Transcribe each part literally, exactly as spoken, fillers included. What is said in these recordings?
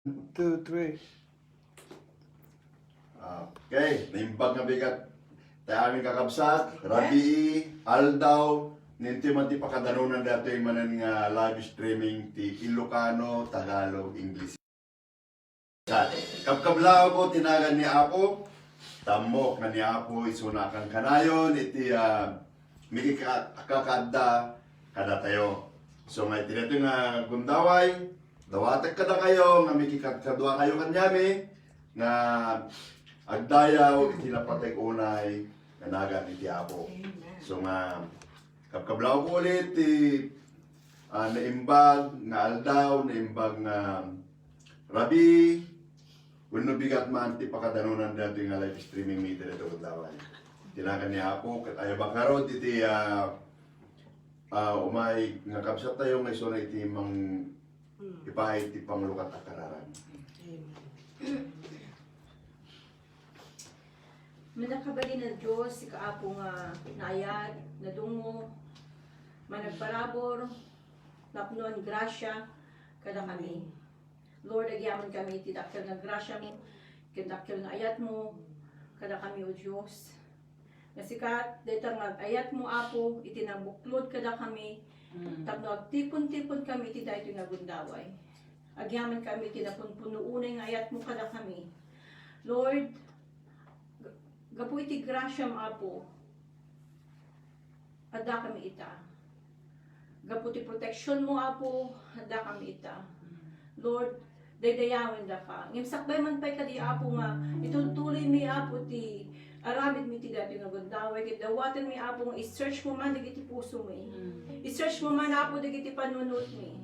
Two, three. Okay, naimbag nga bigat. Tayo amin kakabsat, rabii, aldaw, ninti man ti pakadanunan datoy manen nga live streaming ti Ilocano, Tagalog, English. Sa kabkablaw ko, tinagan ni Apo, tammok nga ni Apo, isuna a kankanayon, iti, ah, mikika-, kakadda kadatayo. So, nga iti daytoy nga gundaway, dawatek kadakayo nga mikikadkaduakayo kaniami nga agdayaw iti napateg unay nga nagan iti Apo. Amen. So nga, kabkablaw ko ulit ti, ah, naimbag nga aldaw, naimbag nga rabii, wenno bigat man ti pakadanunan daytoy nga live streaming meeting daytoy gundaway. Tinagan ni Apo, ket ayabak ngarud iti, ah, ah, umay nga kabsat tayo nga isuna iti mang-, Mm. ipaay ti panglukat a kararag. Amen. Mannakabalin a Dios, sika Apo nga naayat, nadungngo, managparabur, napnoan gracia kadakami. Lord, agyamankami iti dakkel nga grasiamo, ken dakkel nga ayatmo kadakami, O Dios. Nga sika, dayta nga ayatmo, Apo, iti nangbuklod kadakami, Mm. tapno agtipon-tiponkami iti daytoy nga gundaway. Agyamankami iti napunpuno unay nga ayatmo kadakami. Lord, ga-, gapu iti grasiam, Apo, addakami ita. Gapu ti proteksionmo, Apo, addakami ita. Lord, daydayawendaka. Ngem sakbay man pay kadi, Apo, nga itultuloymi, Apo, ti aramidmi ti daytoy nga gundaway, ket dawatenmi, Apo, nga i-search mo man dagiti pusomi. Mm. I-search mo man, Apo, dagiti panunotmi.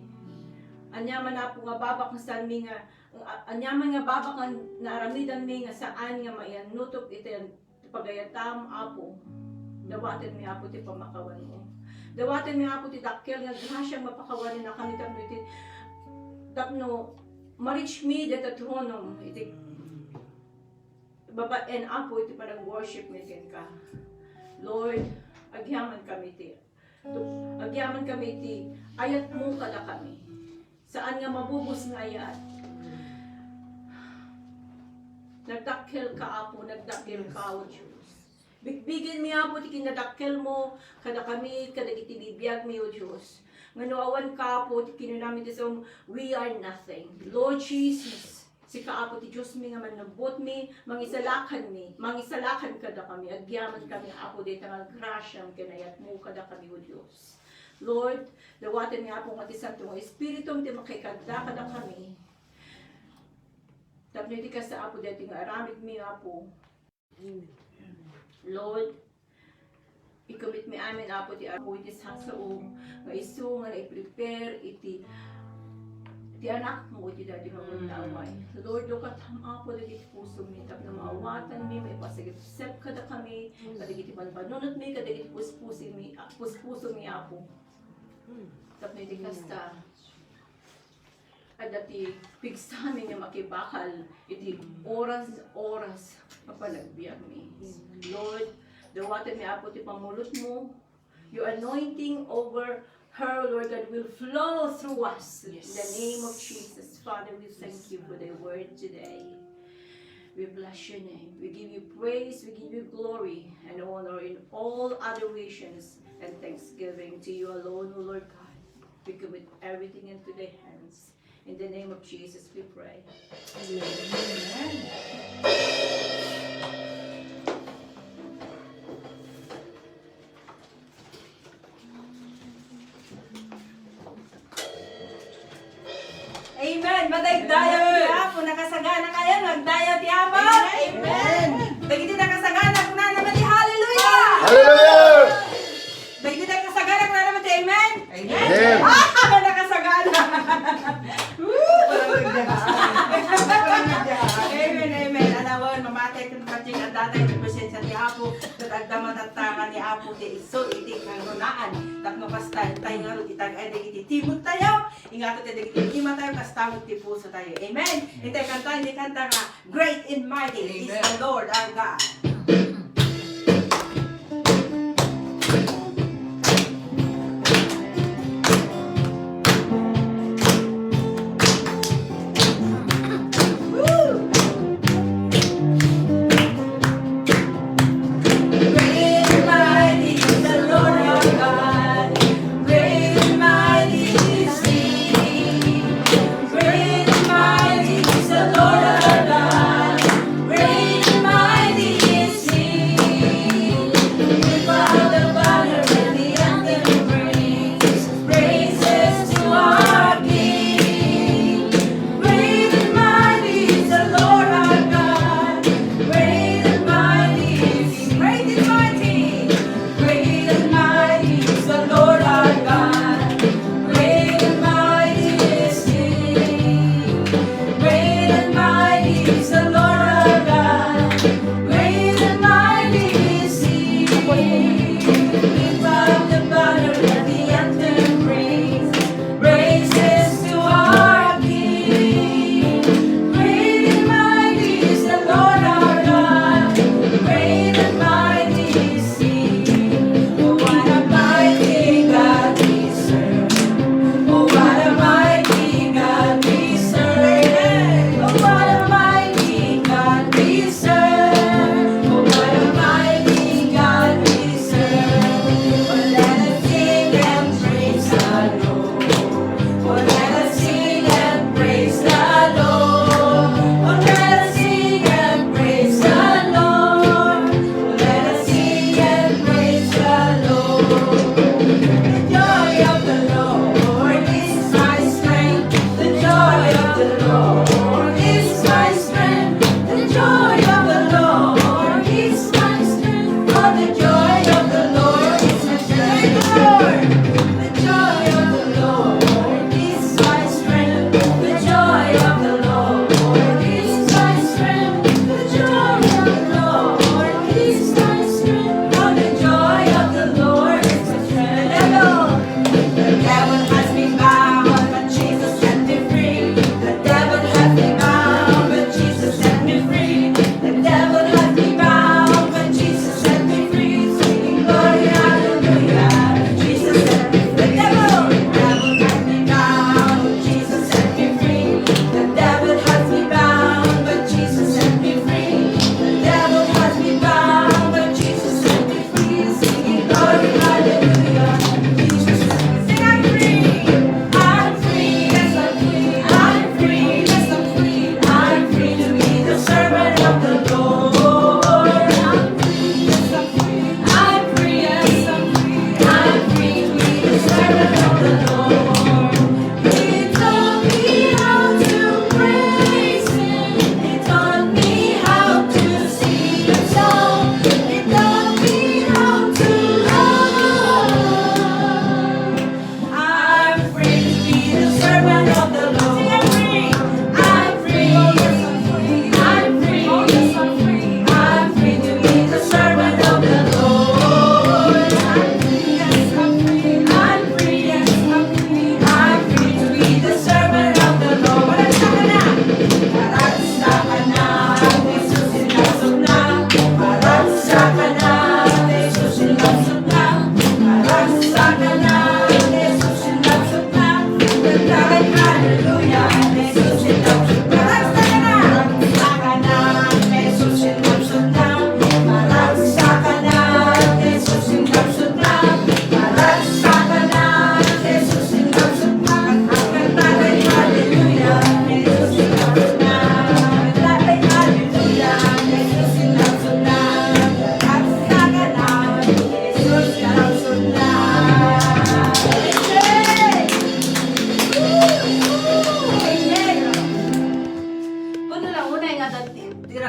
Ania man, Apo, nga babak nga saanmi nga, a-, ania man nga babak nga naaramidanmi nga saan nga maiannutok iti pagayatam, Apo. Dawatenmi, Apo, ti pamakawanmo. Dawatenmi, Apo, ti dakkel nga grasia nga pakawanennakami tapno iti, tapno ma-reach mi dayta tronom iti babaen, Apo, iti panag-worship mi kenka. Lord, agyamankami ti, agyamankami ti ayatmo kadakami. Saan nga mabubos nga ayat. Nagdakkelka, Apo, nagdakkelka, O Dios. Bigbigenmi, Apo, ti kinadakkelmo kadakami, kadagiti bibiagmi, O Dios. Nga no awanka, Apo, ti kinunami ti Salmo, we are nothing. Lord Jesus, sika, Apo, ti Diosmi nga mannubbotmi, mangisalakanmi, mangisalakan kadakami. Agyamankami, Apo, dayta nga grasiam ken ayatmo kadakami, O Dios. Lord, dawatenmi, Apo, nga ti Santo nga Espiritum ti makikadda kadakami. Tapno iti kasta, Apo, daytoy nga aramidmi, Apo. Amen. Lord, i-commit mi amin, Apo, ti, Apo, iti sasao nga isu nga nai-prepare iti, iti anakmo iti daytoy nga gundaway. Lord, lukatam, Apo, dagiti pusomi tapno maawatanmi, maipasagipsep kadakami, kadagiti panpanunotmi, kadagiti puspusomi, puspusomi, Apo. Tapno iti kasta, adda ti pigsami nga makibakal iti oras-oras a panagbiagmi. Lord, dawatenmi, Apo, ti pamulotmo, your anointing over her, Lord God, will flow through us. In the name of Jesus, Father, we thank you for the word today. We bless your name. We give you praise, we give you glory and honor in all adorations and thanksgiving to you alone, O Lord God. We commit everything into thy hands. In the name of Jesus, we pray. Amen. Amen. Madaydayaw ti Apo. Nakasagana kayo, nagdayaw ti Apo. Amen. Dagiti nakasagana, kunana met ti hallelujah. Hallelujah. Dagiti nakasagana, kunana met ti amen. Amen. Ah, nakasagana. Woo! Amen, amen. Alawon, mamati ken patien, adda tayo ti presensia ti Apo. Ket adda matattanga ni Apo ti isu iti kangrunaan. Tapno kasta, tayo ngarud itag-ay dagiti timog tayo. Ingato ti dagiti ima tayo, kasta met ti puso tayo. Amen. Itay kanta, iti kanta nga, "Great and mighty is the Lord our God."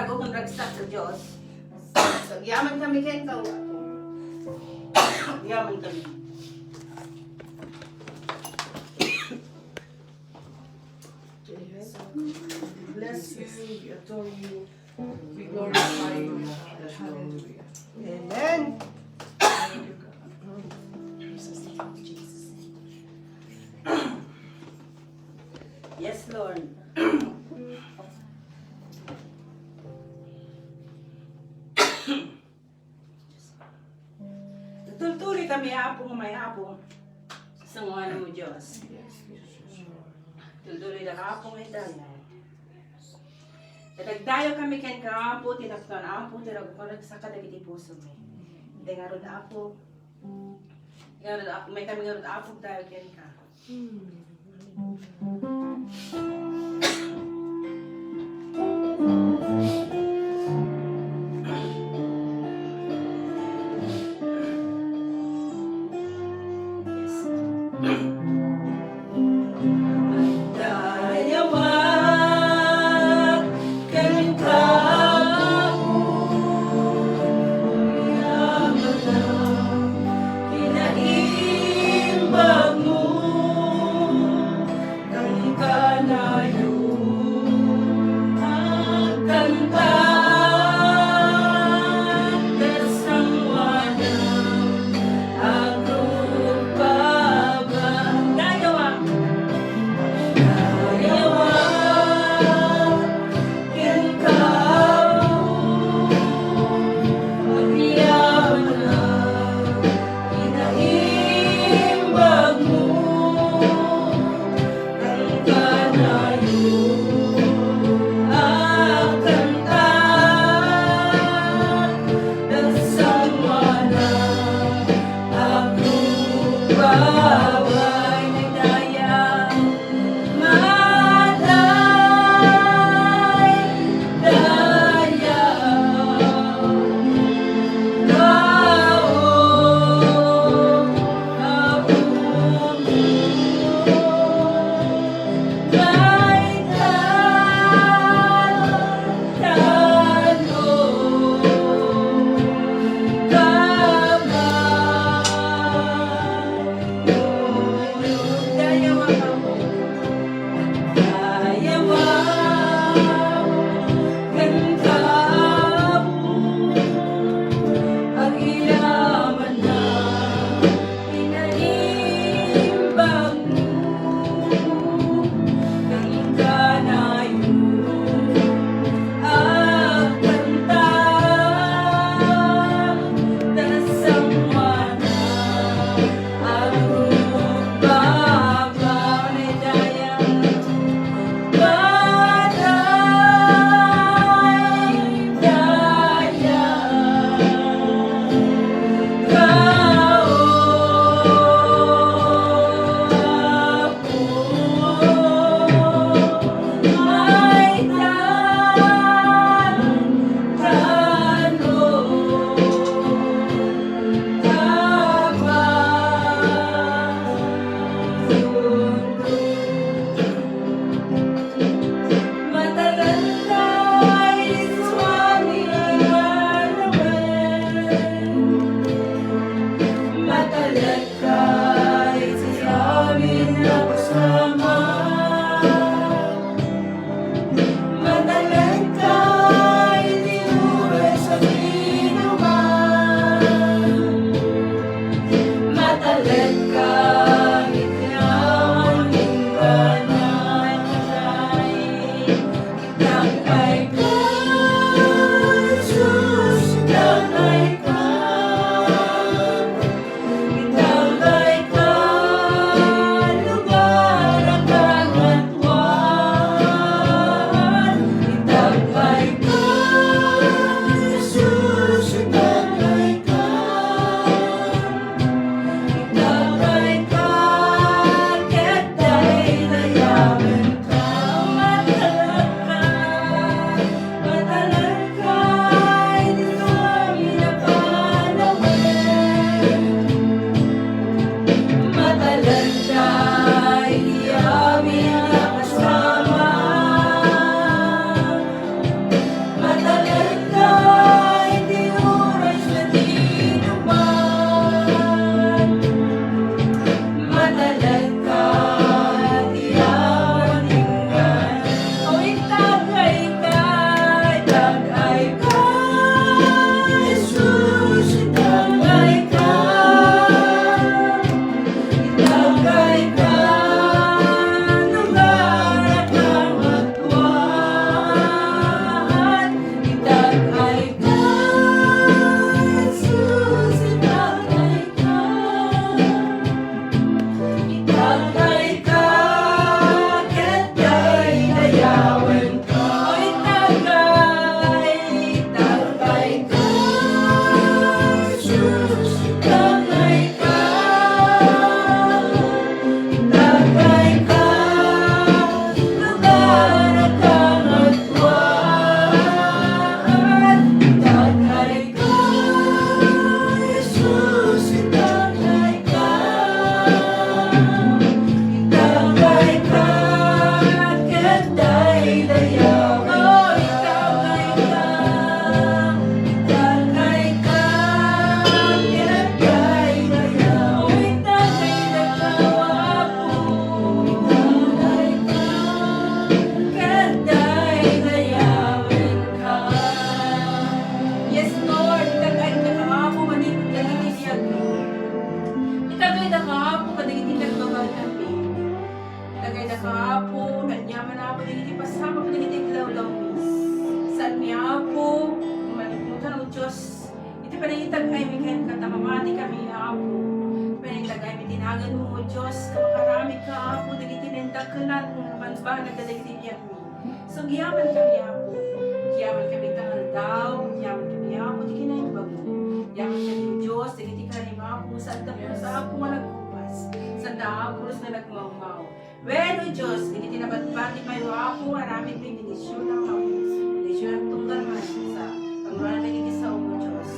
Kung ragsak sa Diyos, so, agyaman kami kenka, O Apo. Agyaman kami. Bless you, we adore you, we glorify you, God. Hallelujah. Amen. Yes, Lord. Tultuloy kami, Apo, nga may Apo. Sa ngalan mo, Diyos. Tultuloy na, Apo, nga itala. Nadagdayo kami kenka, Apo, tinaptan, Apo, ti ragsak kadagiti puso mi. Di ngarud, Apo. Ngarud, Apo, may kami ngarud, Apo, dayo kenka. Dios, nga makaramid ka, Apo, dagiti naindakkelan nga banbanag kadagiti biagmi. Sugyaman kami, Apo. Sugyaman kami ita nga aldaw, sugyaman kami, Apo, ti kinaimbagmo. Sugyaman kami, Dios, dagiti karim, Apo, saan ta pulos, Apo, nga nagkupas. Saan ta, Apo, nga nagmawmaw. Wen, O Dios, dagiti nabati-bati pay, O Apo, nga aramid mi, bendisionam, Apo. Bendisionam tunggal mansa. Pagmamano dagiti sao, O Dios.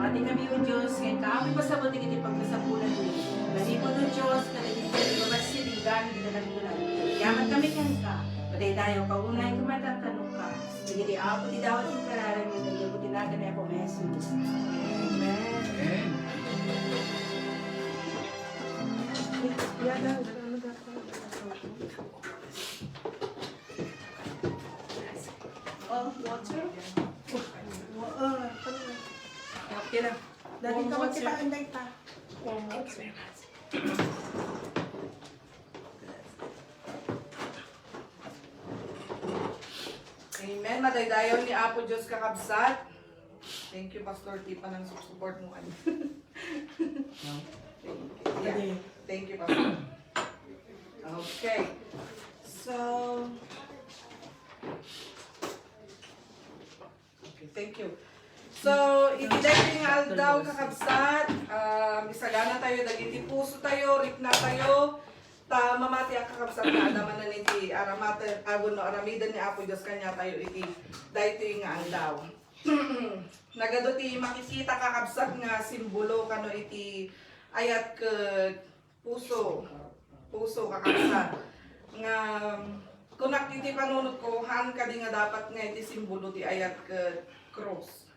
Mati kami, O Dios, nga inka, Apo, ipasabut dagiti pagkasapulanmi. Manipud, O Dios, kadagiti babassit, inggana, dagiti nagkulang. Sugyaman kami kenka. Madaydayaw ka unay, kumatatanoka. Dagiti, Apo, ti dawat nga kararag, nga dagiti nagan ni Apo Jesus. Amen. Amen. Oh, water? Wa-, ah, ano? Okay na. Dati ka magkita, anday ta. Amen. Madaydayaw ni Apo Dios, kakabsat. Thank you, Pastor Tipa, ng support mo. Thank you. Yeah. Thank you, Pastor. Okay. So, okay, thank you. So, iti daytoy nga aldaw, kakabsat, um, isagana tayo dagiti puso tayo, rikna tayo, ta mamati a kakabsat nga adda manen iti aramiden, agun no aramiden ni Apo Dios kaniatayo iti daytoy nga aldaw. Nagadu ti makikita, kakabsat, nga simbolo kano iti ayat ket puso. Puso, kakabsat. Nga kunak iti panunotko, haan kadi nga dapat nga iti simbolo ti ayat ket krus.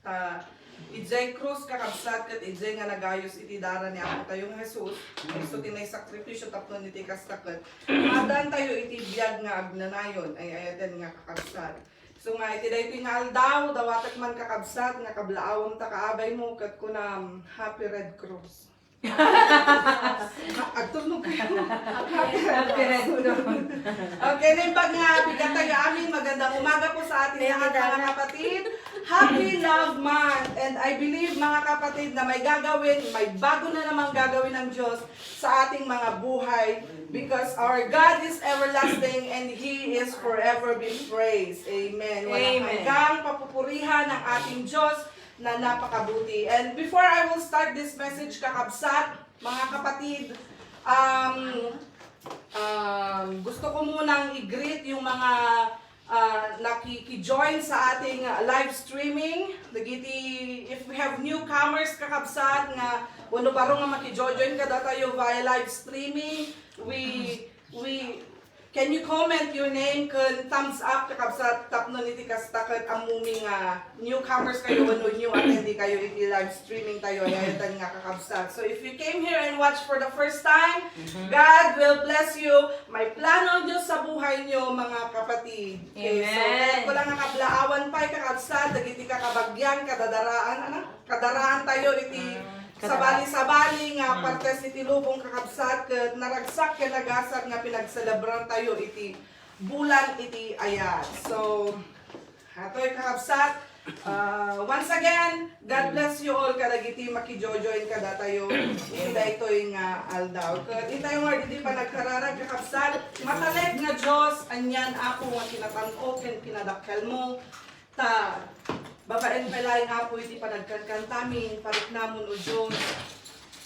Ta, idiay krus, kakabsat, ket idiay nga nagayus iti dara ni Apo tayo nga Jesus, isu ti naisakripisio tapno iti kasta ket maaddaan tayo iti biag nga agnanayon, ay-ayaten nga kakabsat. So nga iti daytoy nga aldaw, dawatek man, kakabsat, nga kablaawem ta kaabaymo ket kunam, "Happy Red Cross." Agtulnog kayo. Happy Red Cross. Okay, naimbag nga bigat tayo amin. Magandang umaga po sa ating lahat, mga kapatid. Happy Love Month. And I believe, mga kapatid, na may gagawin, may bago na namang gagawin ng Diyos sa ating mga buhay, because our God is everlasting and He is forever be praised. Amen. Walang hanggang papupurihan ng ating Diyos na napakabuti. And before I will start this message, kakabsat, mga kapatid, um, um, gusto ko munang i-greet yung mga ah, nakiki-join sa ating, ah, live streaming. Dagiti, if we have newcomers, kakabsat, nga wenno baro nga makijo-join kadatayo via live streaming, we, we, can you comment your name ken thumbs up, kakabsat, tapno iti kasta ket ammomi nga newcomers kayo wenno new attendee kayo iti live streaming tayo, ay-ayaten nga kakabsat. So if you came here and watch for the first time, God will bless you. May plano ang Diyos sa buhay niyo, mga kapatid. Okay, so, amen. Kaya ko lang nga kablaawan pay, kakabsat, dagiti kakabagian, kadadaraan, ano? Kadaraan tayo iti sabali-sabali nga partes iti lubong, kakabsat, ket naragsak ken nagasat nga pinagselebran tayo iti bulan iti ayat. So, hatoy, kakabsat, ah, once again, God bless you all kadagiti makijojoin kadatayo iti daytoy nga aldaw. Ket itayo nga didi panagkararag, kakabsat, matalek nga Dios, anian, Apo, nga kinatan-o ken kinadakkelmo. Ta, babaen pay laeng, Apo, iti panagkankantamin, pariknamon, O Dios.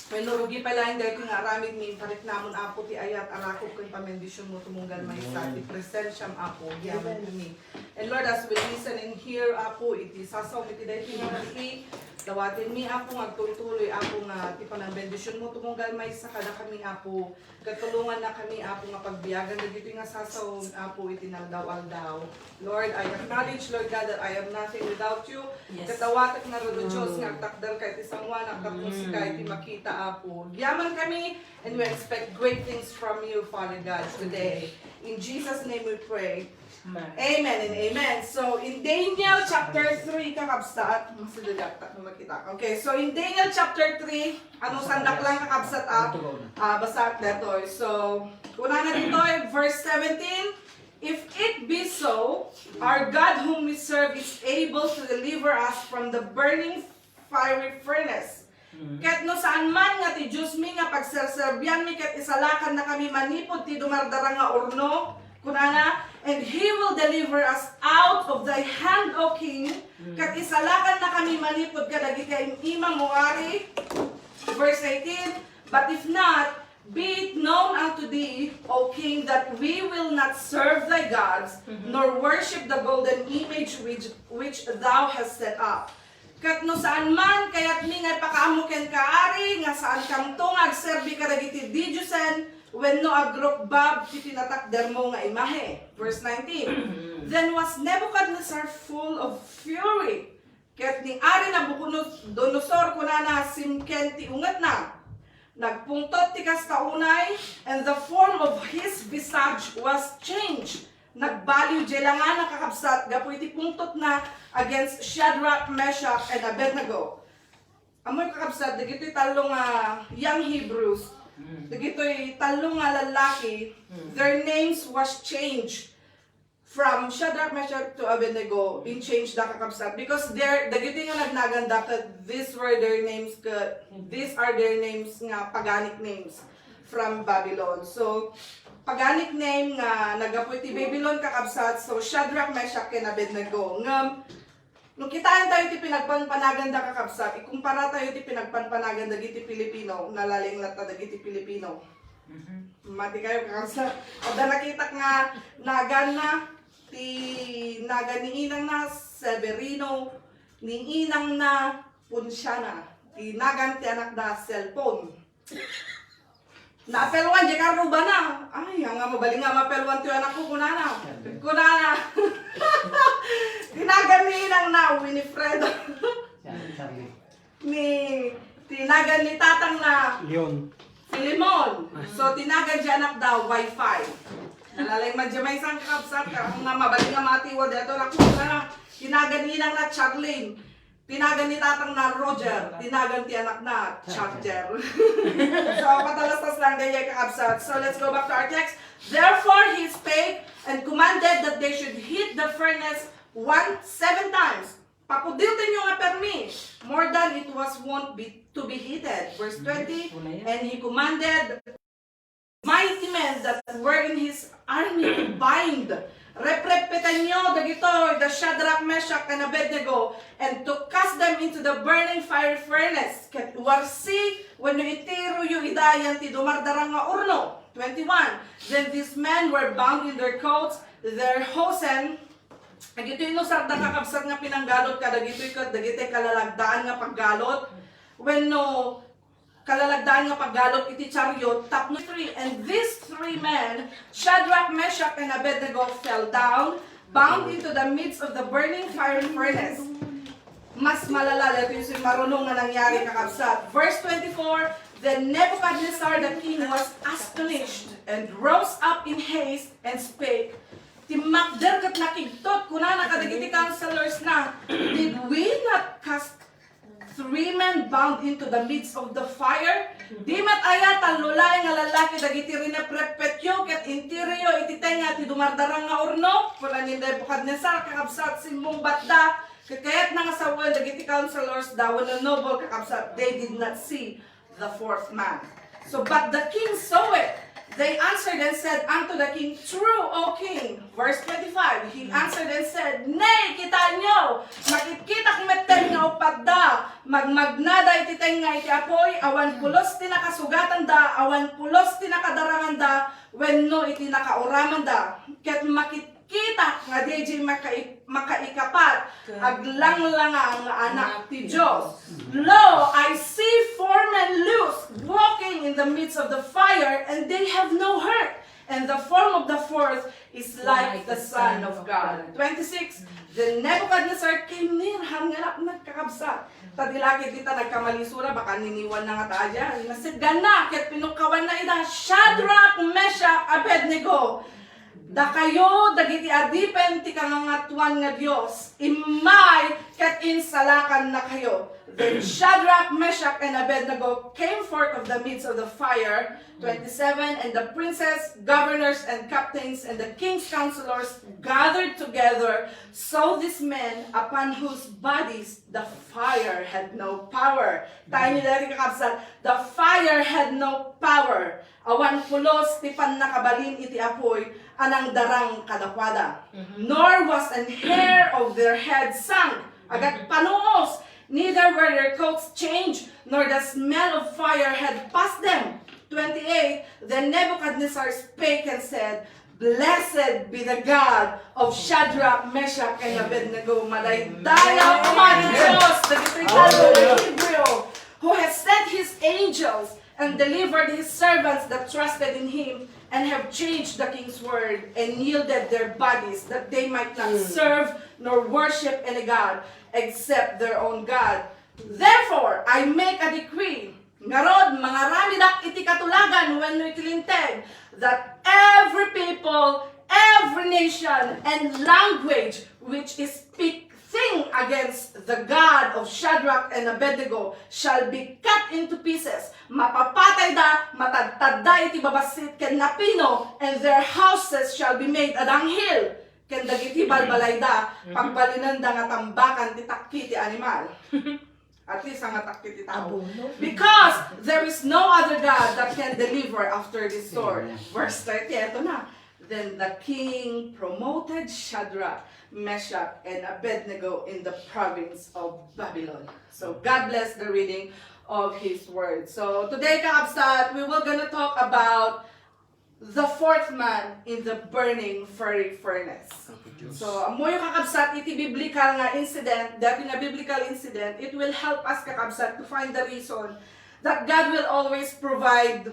Wenno rugi pay laeng daytoy nga aramidmi, pariknamon, Apo, ti ayat, arakop ken pamendisyon mo tumunggal maysa ti presensiam, Apo, agyamankami. And Lord, as we listen and hear, Apo, iti sasaom iti daytoy nga rugi, dawatenmi, Apo, nga agtultuloy, Apo, nga ti panangbendisyon mo tumunggal maysa kadakami, Apo. Ket tulongannakami, Apo, nga pagbiagan dagitoy nga sasaom, Apo, iti naldaw-aldaw. Lord, I acknowledge, Lord God, that I am nothing without you. Yes. Ket dawatek ngarud, O Dios, nga agtakderka iti sangoanak tapno sika iti makita, Apo. Agyamankami, and we expect great things from you, Father God, today. In Jesus' name we pray. Amen. Amen and amen. So, in Daniel chapter three, kakabsat, masideg ta no makita. Okay, so in Daniel chapter three, ano, sandak lang, kakabsat, ah, ah, basa detoy. So, una na ditoy, verse seventeen, "If it be so, our God whom we serve is able to deliver us from the burning fiery furnace, Ket no saan man nga ti Diosmi nga pagserserbianmi ket isalakannakami manipud ti dumardarang nga urno, kunana, "And he will deliver us out of thy hand, O king," ket isalakannakami manipud kadagiti im-imam, O ari. Verse eighteen, "But if not, be it known unto thee, O king, that we will not serve thy gods, nor worship the golden image which, which thou hast set up." Ket no saan man, kayatmi nga ipakaammo kenka, ari, nga saankanto nga agserbi kadagiti didiosen wenno agrukbab ti pinatakdermo nga imahe. Verse nineteen, "Then was Nebuchadnezzar full of fury." Ket ni Ari Nabucodonosor, kunana, simken ti ungetna. Nagpungtot ti kasta unay, and the form of his visage was changed. Nagbaliw diay langana, kakabsat, gapu iti pungtotna against Shadrach, Meshach, and Abednego. Ammoyo, kakabsat, dagitoy tallo nga young Hebrews, dagitoy tallo nga lallaki, their names was changed. From Shadrach, Meshach to Abednego, in-change da, kakabsat, because they're, dagiti nga nagnaganda, ket these were their names, ket these are their names nga paganic names from Babylon. So, paganic name nga naggapu iti Babylon, kakabsat, so Shadrach, Meshach, ken Abednego. Ngem, no kitaentayo ti pinagpanpanaganda, kakabsat, ikumpara tayo ti pinagpanpanagan dagiti Pilipino, nalaing latta dagiti Pilipino. Mati kayo, kakabsat. Adda nakitak nga naganna, ti nagan ni inangna, Severino, ni inangna, Ponciana. Ti nagan ti anakda, cellphone. Naapelwan diay karrubana. Ay, anga mabalin nga maapelwan ti anakko, kunana. Kunana. Ti nagan ni inangna, Winifredo. Charlie, Charlie. Ni, ti nagan ni tatangna, Leon. Filemon. So, ti nagan diay anakda, Wi-Fi. Nalaing man diay maysa, kakabsat, nga mabalin nga matiwa daytoy anakko, kunana. Ti nagan ni inangna, Charlene. Ti nagan ni tatangna, Roger. Ti nagan ti anakna, Charger. So, patalastas lang daydiay, kakabsat. So, let's go back to our text. "Therefore he spake and commanded that they should heat the furnace one seven times." Papudiwtenyo nga permi, more than it was wont be, to be heated. Verse twenty, "And he commanded mighty men that were in his army to bind." Reprepetanyo dagitoy, the Shadrach, Meshach, and Abednego, "and to cast them into the burning fiery furnace." Ket warsi wenno itiroyo ida yan ti dumardarang nga urno. Twenty-one, "Then these men were bound in their coats, their hosen." Dagitoy no, sarda, kakabsat, nga pinanggalot kadagitoy ket dagitoy kalalagdaan nga paggalot wenno kalalagdaan nga paggalot iti chariot tapno three. "And these three men, Shadrach, Meshach, and Abednego, fell down, bound into the midst of the burning fiery furnace." Mas malala daytoy isu ti marunong nga nangyari, kakabsat. Verse twenty-four, "Then Nebuchadnezzar the king was astonished and rose up in haste and spake." Timmakder ket nakigtot, kunana kadagiti counselors na, "Did we not cast three men bound into the midst of the fire?" Di met aya tallo laeng nga lallaki dagiti rineprepetyo ket intiroyo iti tengnga ti dumardarang nga urno? Kuna ni Nebuchadnezzar, kakabsat, simmungbatda. Ket kayatna nga sawen dagiti counselors da wenno noble, kakabsat, they did not see the fourth man. So, but the king saw it. They answered and said unto the king, "True, O king." Verse twenty-five, he answered and said, "Nay, kitaenyo, makitkitak metten nga uppat da, magmagnada iti tengnga iti apuy, awan pulos ti nakasugatanda, awan pulos ti nakadaranganda, wenno iti nakauramanda, ket makit-, kita nga daydiay makai-, makaikapat, aglanglanga nga anak ti Dios. Lo, I see four men loose, walking in the midst of the fire, and they have no hurt. And the form of the fourth is like the Son of God. Twenty-six, then Nebuchadnezzar came near, han nga napnag, kakabsat. Ta di la ket dita nagkamalisura, baka niniwan na nga ta aya. Nasidganna, ket pinukkawanna ida, Shadrach, Meshach, Abednego. Dakayo dagiti adipen ti Kangangatoan nga Dios, immay ket insalakannakayo. Then Shadrach, Meshach, and Abednego came forth of the midst of the fire. Twenty-seven, and the princes, governors, and captains, and the king's counselors gathered together. So these men, upon whose bodies the fire had no power. Tayo ni dati, kakabsat, the fire had no power. Awan pulos ti pannakabalin iti apuy a nangdarang kadakuada. Nor was an hair of their head sunk. Agagpanuos, neither were their coats changed, nor the smell of fire had passed them. Twenty-eight, then Nebuchadnezzar spake and said, "Blessed be the God of Shadrach, Meshach, and Abednego." Madaydayaw, Apo Dios, dagiti tattao nga Hebreo, who has sent his angels and delivered his servants that trusted in him and have changed the king's word and yielded their bodies that they might not serve nor worship any god except their own God. Therefore, I make a decree. Ngarud, mangaramidak iti katulagan wenno iti linteg, that every people, every nation, and language which is speak thing against the God of Shadrach and Abednego shall be cut into pieces. Mapapatayda, matadtadda iti babassit ken napino, and their houses shall be made a dunghill. Ken dagiti balbalayda, pagbalinenda nga tambakan ti takki ti animal. At least, ang atak iti tao. Abono. Because there is no other God that can deliver after this sword. Amen. Verse thirty, eto na. Then the king promoted Shadrach, Meshach, and Abednego in the province of Babylon. So God bless the reading of His word. So today, kakabsat, we will gonna talk about the fourth man in the burning fiery furnace. Apo Dios. So, ammoyo, kakabsat, iti biblical nga incident, dati nga biblical incident, it will help us, kakabsat, to find the reason that God will always provide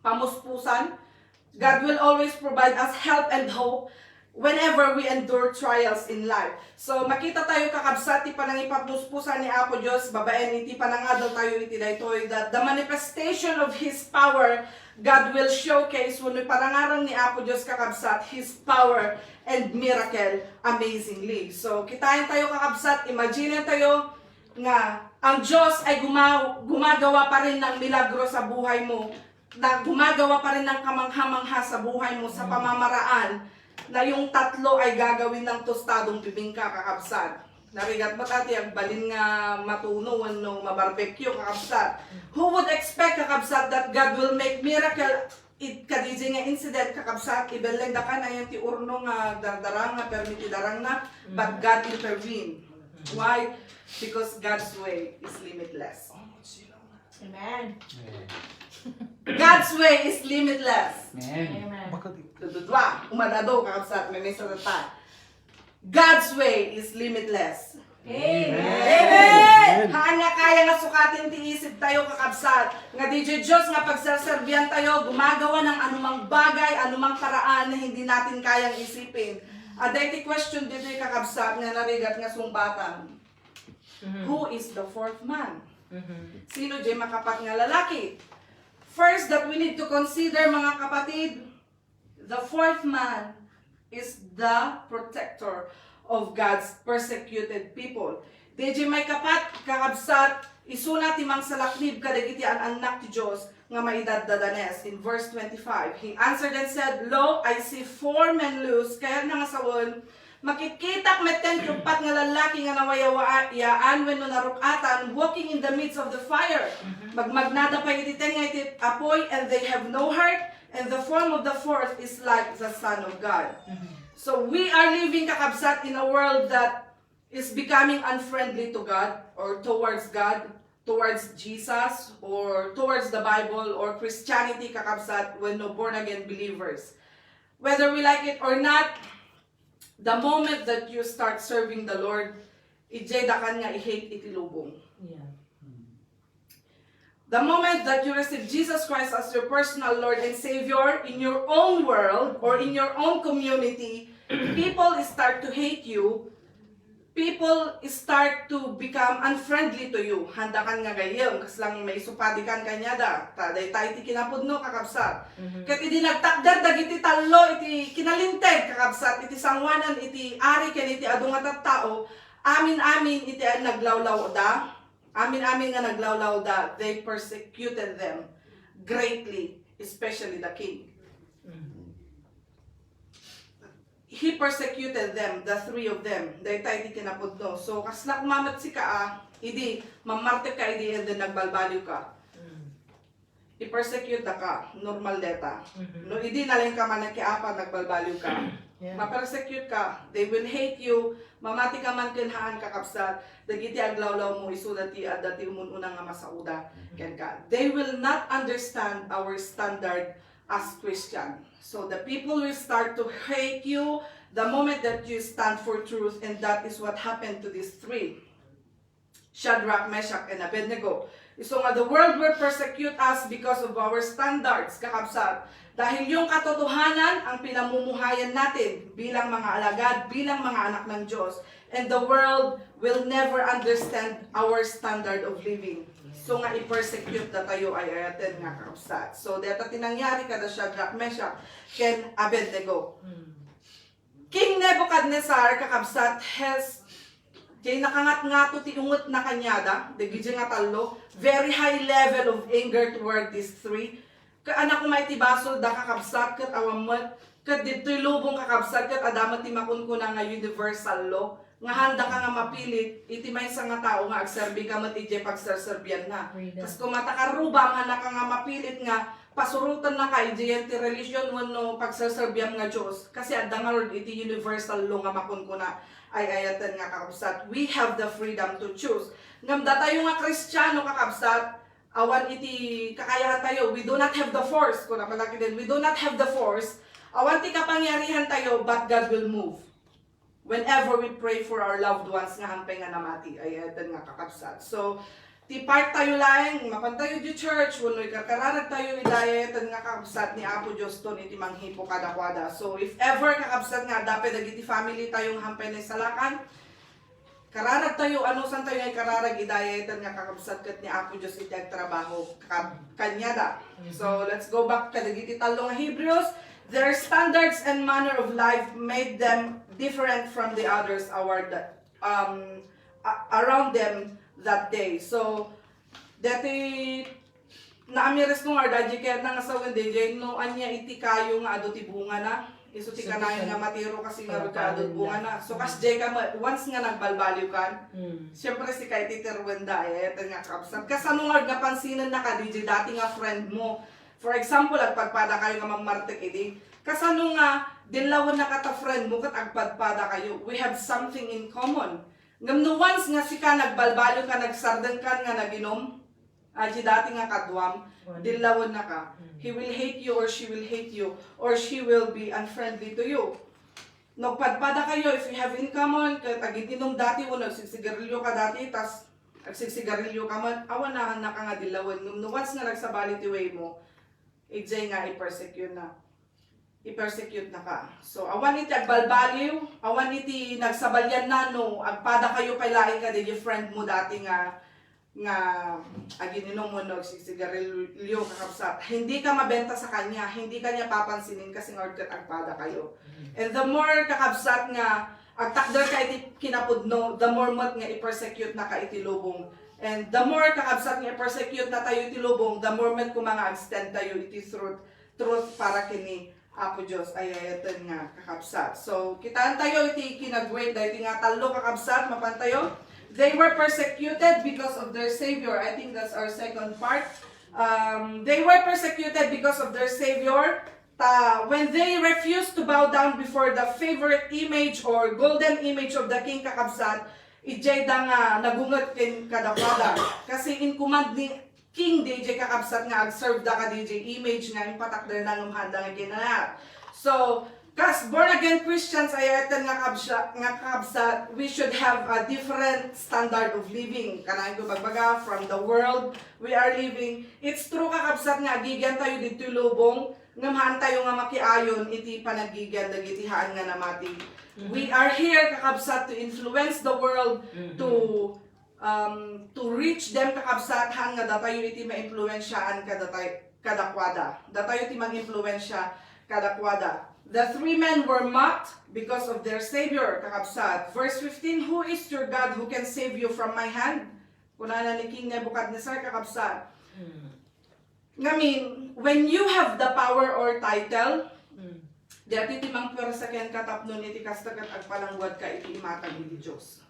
pamuspusan. God will always provide us help and hope whenever we endure trials in life. So, makita tayo, kakabsat, ti panangipapuspusan ni Apo Dios babaen iti panangadal tayo iti daytoy, that the manifestation of His power, God will showcase wenno iparangarang ni Apo Dios, kakabsat, His power and miracle amazingly. So, kitaen tayo, kakabsat, imagine tayo nga ang Dios ay guma-, gumagawa pa rin ng milagro sa buhay mo, na gumagawa pa rin ng kamangha-mangha sa buhay mo sa pamamaraan na yung tatlo ay gagawin ng tostadong bibingka, kakabsat. Narigat mo, dati, ang balin nga matuno wenno mabarbecue, kakabsat. Who would expect, kakabsat, that God will make miracle it kadiji nga incident, kakabsat, ibelleng da kan ayan ti urno nga dardarang nga permi ti darang na, but God intervene. Why? Because God's way is limitless. Amen. God's way is limitless. Amen. Amen. Bakit? Dududua, umadado, kakabsat, may mesa ta. God's way is limitless. Amen. Amen. Haan nga kaya nga sukatin ti isip tayo, kakabsat, nga di Dios nga pagserserbian tayo, gumagawa ng anumang bagay, anumang paraan na hindi natin kayang isipin. Adda iti question ditoy, kakabsat, nga narigat nga sungbatan. Who is the fourth man? Sino diay makapat nga lalaki? First that we need to consider, mga kapatid, the fourth man is the protector of God's persecuted people. Diay maikapat, kakabsat, isuna ti mangsalaknib kadagiti an-annak ti Dios nga maidaddadanes. In verse twenty-five, he answered and said, "Lo, I see four men loose." Kayatna nga sawen, makitkitak metten ti uppat nga lallaki nga nawayawayaan wenno naruk-atan, walking in the midst of the fire. Magmagnada pay iti tengnga iti apuy, and they have no hurt, and the form of the fourth is like the Son of God. So we are living, kakabsat, in a world that is becoming unfriendly to God or towards God, towards Jesus, or towards the Bible or Christianity, kakabsat, wenno born again believers. Whether we like it or not, the moment that you start serving the Lord, idiay dakan nga i-hate iti lubong. Yeah. The moment that you receive Jesus Christ as your personal Lord and Savior in your own world or in your own community, people start to hate you. people start to become unfriendly to you. Haandakan nga gayyem, kasla nga maisupadikan kaniada. Ta dayta iti kinapudno, kakabsat. Mhm. Ket idi nagtakder dagiti tallo iti kinalinteg, kakabsat, iti sangoanan iti ari ken iti adu nga tattao, amin-amin iti naglawlawda, amin-amin nga naglawlawda, they persecuted them greatly, especially the king. Mhm. He persecuted them, the three of them. Dayta iti kinapudno. So, kasla koma met sika, a, idi, mammartek ka idi, and then nagbalbaliw ka. Mm. I-persecute da ka, normal dayta. Mhm. No, idi nalaing ka man nakiapa, nagbalbaliw ka. Yeah. Ma-persecute ka, they will hate you, mamati ka man ken haan, kakabsat, dagiti aglawlaw mo, isuda ti adda ti umun-una nga masaoda. Mhm. Kenka. They will not understand our standard as Christian. So the people will start to hate you the moment that you stand for truth, and that is what happened to these three, Shadrach, Meshach, and Abednego. Isu nga, the world will persecute us because of our standards, kakabsat. Dahil yung katotohanan ang pinamumuhayan natin bilang mga alagad, bilang mga anak ng Diyos. And the world will never understand our standard of living. So nga, i-persecute datayo, ay-ayaten nga, kakabsat. So, deta ti nangyari kada Shadrach, Meshach, ken Abednego. Mm. King Nebuchadnezzar, kakabsat, has, jay nakangatngato ti ungetna kaniada, dagiti nga tallo, very high level of anger toward these three. Ket anak, umay ti basolda, kakabsat, ket awan met, ket ditoy lubong, kakabsat, ket adda met ti makunkuna nga universal law, nga haandaka nga mapilit iti maysa nga tao nga agserbi ka met idiay pagserserbianna. Freedom. Kas koma ta karrubam, haandaka nga mapilit nga pasurotennaka idiay ti religion wenno pagserserbiam nga Dios, kasi adda ngarud iti universal law nga makunkuna, ay-ayaten nga, kakabsat, we have the freedom to choose. Ngem datayo nga Kristiano, kakabsat, awan iti kakayahantayo. We do not have the force, kuna pala kiden, we do not have the force. Awan ti kapangyarihantayo, but God will move whenever we pray for our loved ones nga hampay nga namati, ay-ayaten nga, kakabsat. So, ti part tayo laeng, mapantayo di church, wenno ikarkararagtayo, ida, ay-ayaten nga, kakabsat, ni Apo Dios ton iti manghipo kadakuada. So, if ever, kakabsat, nga adda pay dagiti family tayo nga hampay naisalakan, kararag tayo, anusan tayo nga ikararag, ida, ay-ayaten nga, kakabsat, ket ni Apo Dios iti agtrabaho ka-, kaniada. Mhm. So, let's go back kadagiti tallo nga Hebrews. Their standards and manner of life made them different from the others award, um, a-, around them that day. So, deti naamiris ko nga, daddy, ket nangasawen daydiay, no ania iti kayo nga adu ti bungana. Isu ti kanayon nga matiro kasi nga adu ti bungana. So, kasdiay ka met, once nga nagbalbaliw kan, mm, siyempre, sika iti tiruenda, ay-ayaten nga, kakabsat. Kasano nga napansinen na ka, daydiay dati nga friend mo? For example, agpadpada kayo nga mammartek idi. Kasano nga dillawen na ka ta friend mo ket agpadpada kayo? We have something in common. Ngem no once nga sika nagbalbaliw ka, nagsardeng kan nga naginum, Aji dati nga kaduam, dillawen na ka. Mm. He will hate you or she will hate you or she will be unfriendly to you. No, padpada kayo, if you have in common, ket agin-inum dati wenno agsigsigarilyo ka dati, tas agsigsigarilyo ka met, awan na, na ka nga dillawen. No, no once nga nagsabali ti way mo, idiay nga i-persecute na. I-persecute na ka. So, awan iti agbalbaliw, awan iti nagsabalian na no agpada kayo pay laeng kadagiti friend mo dati nga, nga agin-inum wenno agsigsigarilyo, kakabsat. Hindi ka mabenta sa kanya, hindi ka niya papansinin kasi nga ket agpada kayo. Mm. And the more, kakabsat, nga agtakder ka iti kinapudno, the more met nga i-persecute na ka iti lubong. And the more, kakabsat, nga i-persecute na tayo iti lubong, the more met koma nga ag-stand tayo iti truth, truth para kini Apo Dios, ay-ayaten nga, kakabsat. So, kitaan tayo iti kinagwit, daytoy nga tallo, kakabsat, mapan tayo. They were persecuted because of their Savior. I think that's our second part. Um, they were persecuted because of their Savior. Ta, when they refused to bow down before the favorite image or golden image of the king, kakabsat, idiay da nga nagunget ken kadakuada. Kasi in command ni King D J, kakabsat, nga ag-serve da kadi J image nga impatakder na ngem haanda nga kinayat. So, kas born again Christians, ay-ayaten nga kabsa-, nga kakabsat, we should have a different standard of living. Kanayon ko bagbaga, from the world we are living. It's true, kakabsat, nga agigian tayo ditoy lubong, ngem haan tayo nga makiayon iti panagigian dagiti haan nga namati. We are here, kakabsat, to influence the world, to, um, to reach them, kakabsat, haan nga datayo iti maimpluensiaan kadatay-, kadakuada. Datayo ti mangimpluensia kadakuada. The three men were mocked because of their Savior, kakabsat. Verse fifteen, "Who is your God who can save you from my hand?" Kunana ni King Nebuchadnezzar, kakabsat. Ngamin, when you have the power or title, dati ti mangpuwersa kenka tapnon iti kasta ket agpalangguadka iti imatang iti Dios.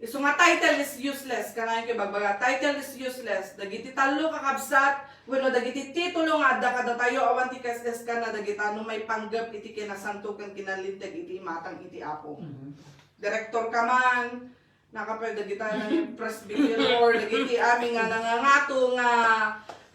Isu nga title is useless, kanayon ti ibagbaga, title is useless. Dagiti tallo, kakabsat, wenno dagiti titulo nga adda kadatayo, awan ti kaes-eskanna dagita no maipanggep iti kinasanto ken kinalinteg iti imatang iti Apo. Direktor ka man, nakapay dagita nga presbyter or dagiti amin nga nangangato nga,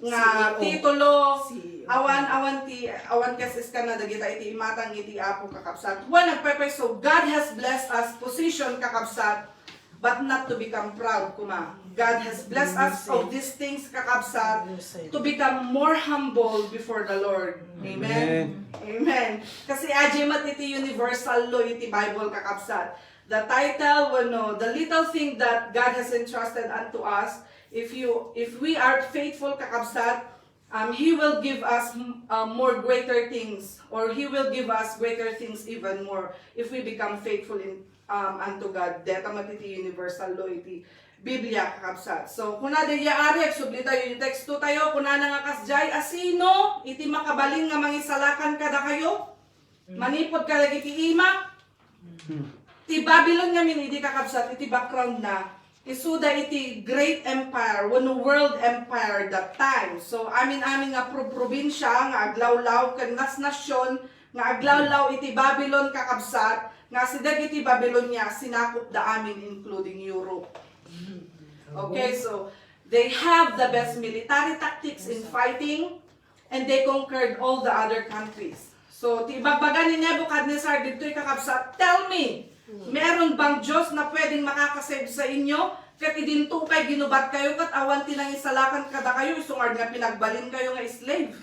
nga C E O. Titulo, C E O. Awan, awan ti, awan kaes-eskanna dagita iti imatang iti Apo, kakabsat. Wen nagpaypay, so God has blessed us position, kakabsat, but not to become proud, kuma. God has blessed us of these things, kakabsat, to become more humble before the Lord. Amen. Amen. Amen. Kasi adda met iti universal law iti Bible, kakabsat. The title, wenno, the little thing that God has entrusted unto us, if you, if we are faithful, kakabsat, um, He will give us, uh, more greater things, or He will give us greater things even more if we become faithful in, um, unto God. Deta met iti universal law iti Biblia, kakabsat. So, kuna daydiay ari, agsubli tayo iti teksto tayo, kunana nga kasdiay, "A sino iti makabalin nga mangisalakan kadakayo manipud kadagiti imak?" Ti Babylon ngamin idi, kakabsat, iti background na, isuda iti great empire, wenno world empire that time. So, amin-amin nga pro-, probinsia nga aglawlaw ken nas-, nasyon nga aglawlaw iti Babylon, kakabsat, nga asideg iti Babylonia, sinakopda amin, including Europe. Okay, so they have the best military tactics in fighting, and they conquered all the other countries. So, ti ibagbaga ni Nebuchadnezzar ditoy, kakabsat, "Tell me, meron bang Diyos na pwedeng makakasave sa inyo? Ket idinto pay ginubat kayo, ket awan ti nangisalakan kadakayo, isu ngarud nga pinagbalin kayo nga slave."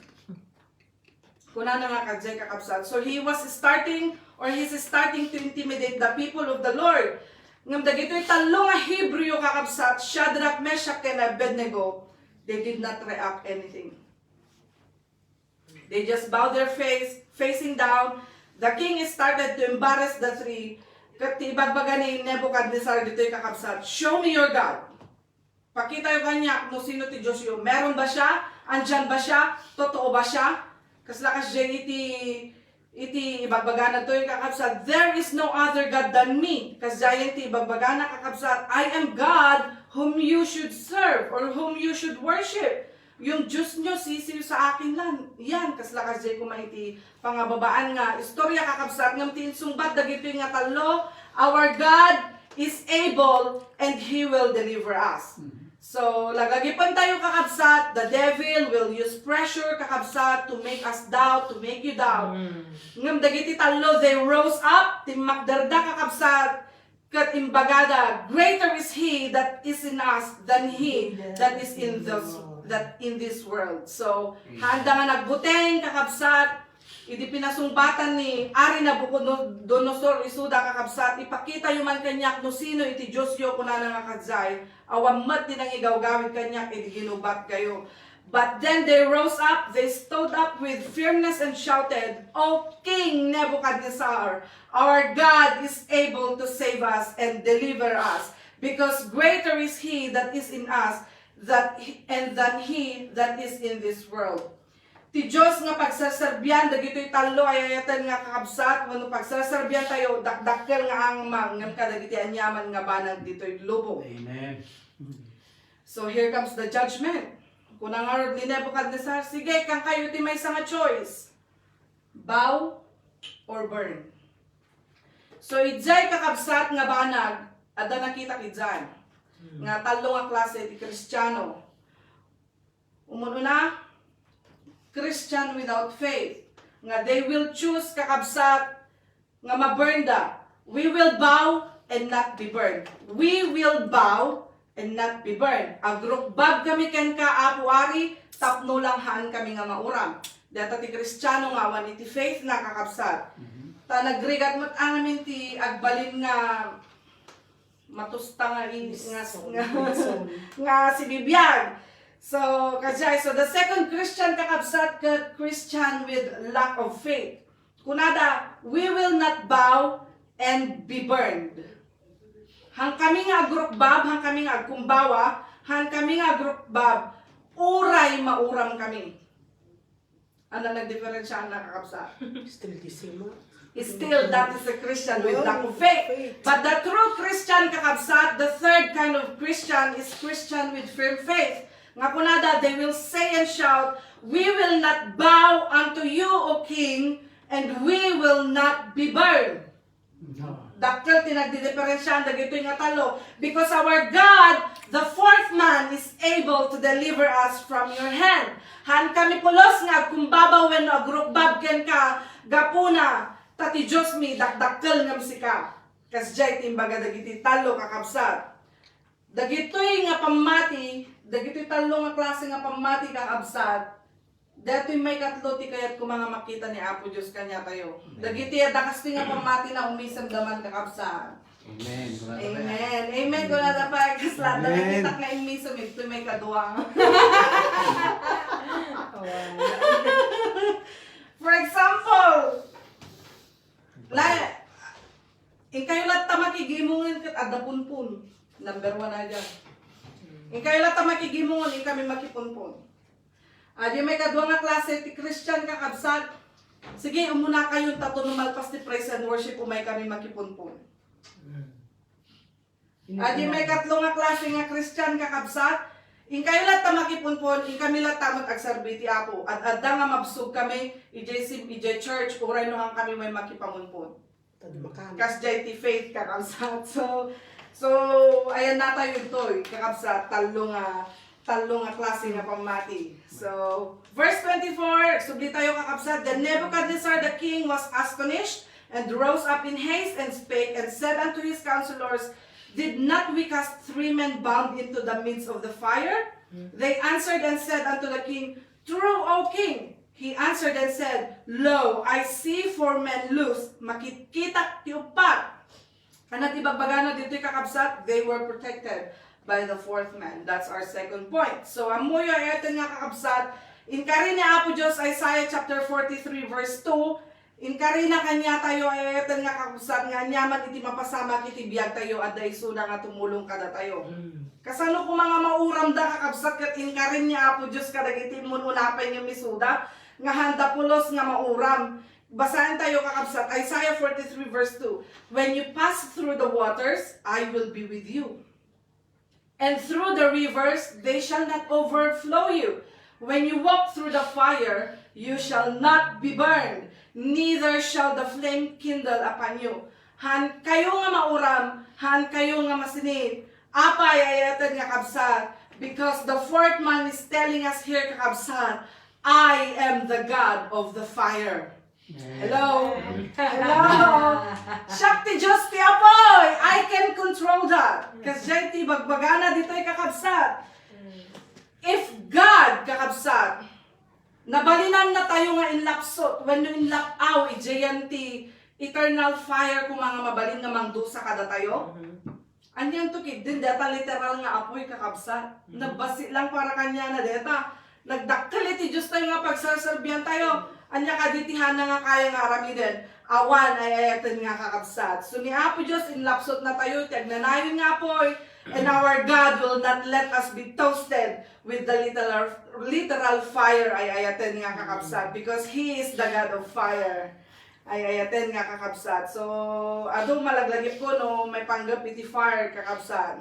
Kunana nga kadiay, kakabsat. So, he was starting, or he's starting to intimidate the people of the Lord. Ngem dagitoy tallo nga Hebreo, kakabsat, Shadrach, Meshach, ken Abednego, they did not react anything. They just bow their face, facing down. The king started to embarrass the three. Ket ti ibagbaga ni Nebuchadnezzar ditoy, kakabsat, "Show me your God." Pakitayo kaniak no sino ti Diosyo. Meron ba siya? Andiyan ba siya? Totoo ba siya? Kasla kasdiay iti, iti ibagbagana toy, kakabsat, "There is no other God than me." Kasdiay ti ibagbagana, kakabsat, "I am God whom you should serve or whom you should worship." Yung Diyos nyo, sisiw sa akin lang. Yan, kasla kasdiay kuma iti pangababaan nga istorya, kakabsat, ngem ti insungbat dagitoy nga tallo, "Our God is able and He will deliver us." So, lagagipentayo, kakabsat, the devil will use pressure, kakabsat, to make us doubt, to make you doubt. Ngem dagiti tallo, they rose up, timmakderda, kakabsat, ket imbagada, "Greater is He that is in us than he that is in this, that in this world." So, haanda nga nagbuteng, kakabsat, idi pinasungbatan ni Ari Nabucodonosor isuda, kakabsat, "Ipakitayo man kaniak no sino iti Diosyo," kunana nga kadiay, "awan met ti nangigawgawid kaniak idi ginubatkayo." But then they rose up, they stood up with firmness and shouted, "O King Nebuchadnezzar, our God is able to save us and deliver us, because greater is He that is in us that, and than he that is in this world." Ti Dios nga pagserserbian dagitoy tallo a ay-ayaten nga kakabsat, wenno pagserserbian tayo, dakdakkel nga angmang ngem kadagiti aniaman nga banag ditoy lubong. Amen. So here comes the judgment. Kuna ngarud ni Nebuchadnezzar, "Sige, kankayto ti maysa nga choice. Bow or burn." So, idiay kakabsat nga banag, adda nakitak idiay nga tallo nga klase ti Kristiano. Umununa, Christian without faith, nga they will choose, kakabsat, nga ma-burn da. We will bow and not be burned. We will bow and not be burned. Agrukbab kami kenka, Apo Ari, tapno lang haan kami nga mauram. Data ti Kristiano nga awan iti faith na, kakabsat. Ta nagrigat met ngamin ti agbalin nga matusta nga i-, nga, nga, nga sibibiag. So, kasjay, so the second Christian, kakabsat, ket Christian with lack of faith. Kunada, "We will not bow and be burned." Haan kami nga agrukbab, haan kami nga agkumbawa, haan kami nga agrukbab, uray mauram kami. Ano nagdiferensya na, kakabsat? Still the same, ah. Still, that is a Christian with lack of faith. But the true Christian, kakabsat, the third kind of Christian is Christian with firm faith. Nga kunada, they will say and shout, "We will not bow unto you, O King, and we will not be burned." Dakkel ti nagdidiferensiaan dagitoy nga tallo, because our God, the fourth man, is able to deliver us from your hand. Haan kami pulos nga agkumbaba wenno agrukbab kenka gapuna, ta ti Diosmi, dakdakkel ngem sika. Kasjay ti imbaga dagiti tallo, kakabsat. Dagitoy nga pammati, dagitoy tallo nga klase nga pammati, kakabsat, daytoy maikatlo ti kayat koma nga makita ni Apo Dios kaniatayo. Amen. Dagiti adda kastoy nga pammati na umisem da man, kakabsat. Amen. Amen. Amen. Kunada pay, kasla, amen. Nakita nga immisem, ito maikadua. For example, la, inkayo latta makigimongen ket adda punpon. Number one a dyan. Inkayo latta makigimongen, inkami makipunpon. Adi maikadua nga klase ti Christian, kakabsat. Sige, umunakayon, ta no malpas ti praise and worship, umaykami makipunpon. Adi maikatlo nga klase nga Christian, kakabsat. Inkayo latta makipunpon, inkami latta met agserbi ti Apo. Ad-adda nga mabsog kami, idiay sim-, idiay church, uray no haan kami may makipamunpon. Kasjay ti faith, kakabsat. So, so, ayan natayo ditoy, kakabsat, tallo nga, tallo nga klase nga pammati. So, verse twenty-four, subli tayo, kakabsat. Then Nebuchadnezzar the king was astonished, and rose up in haste, and spake, and said unto his counselors, "Did not we cast three men bound into the midst of the fire?" They answered and said unto the king, "True, O king." He answered and said, "Lo, I see four men loose." Makitkitak ti uppat. Ano ti bagbagana ditoy, kakabsat? They were protected by the fourth man. That's our second point. So, ammoyo, ay-ayaten nga, kakabsat, inkari ni Apo Dios, Isaiah chapter forty-three, verse two, Inkarina kaniatayo, ay-ayaten nga, kakabsat, nga aniaman iti mapasamak iti biagtayo, adda isuna nga tumulong kadatayo. Mm. Kasano koma nga mauramda, kakabsat, ket inkarin ni Apo Dios kadagiti immun-una pay nga misuda nga haanda pulos nga mauram? Basaentayo, kakabsat, Isaiah forty-three verse two, "When you pass through the waters, I will be with you. And through the rivers, they shall not overflow you. When you walk through the fire, you shall not be burned, neither shall the flame kindle upon you." Haan kayo nga mauram, haan kayo nga masinit. Apay, ay-ayaten nga, kabsat? Because the fourth man is telling us here, kakabsat, "I am the God of the fire." Hello? Hello? Siak ti Dios ti apoy! I can control that. Kasjay ti bagbagana ditoy, kakabsat. If God, kakabsat, nabalinan natayo nga inlapsut, wenno inlap-aw, idiayen ti eternal fire koma nga mabalin nga mangdusa kadatayo. Mhm. Anianto ketdin deta literal nga apoy, kakabsat? Mm. Nagbasi lang para kaniana deta. Nagdakkel iti Diostayo nga pagserserbiantayo. Ania kadi ti haanna nga kaya nga aramiden? Awan, ay-ayaten nga, kakabsat. So, ni Apo Dios, inlapsutnatayo ti agnanayon nga apoy, and our God will not let us be toasted with the literal, literal fire, ay-ayaten nga, kakabsat, because He is the God of fire. Ay-ayaten nga, kakabsat. So, adu malaglagipko no maipanggep iti fire, kakabsat.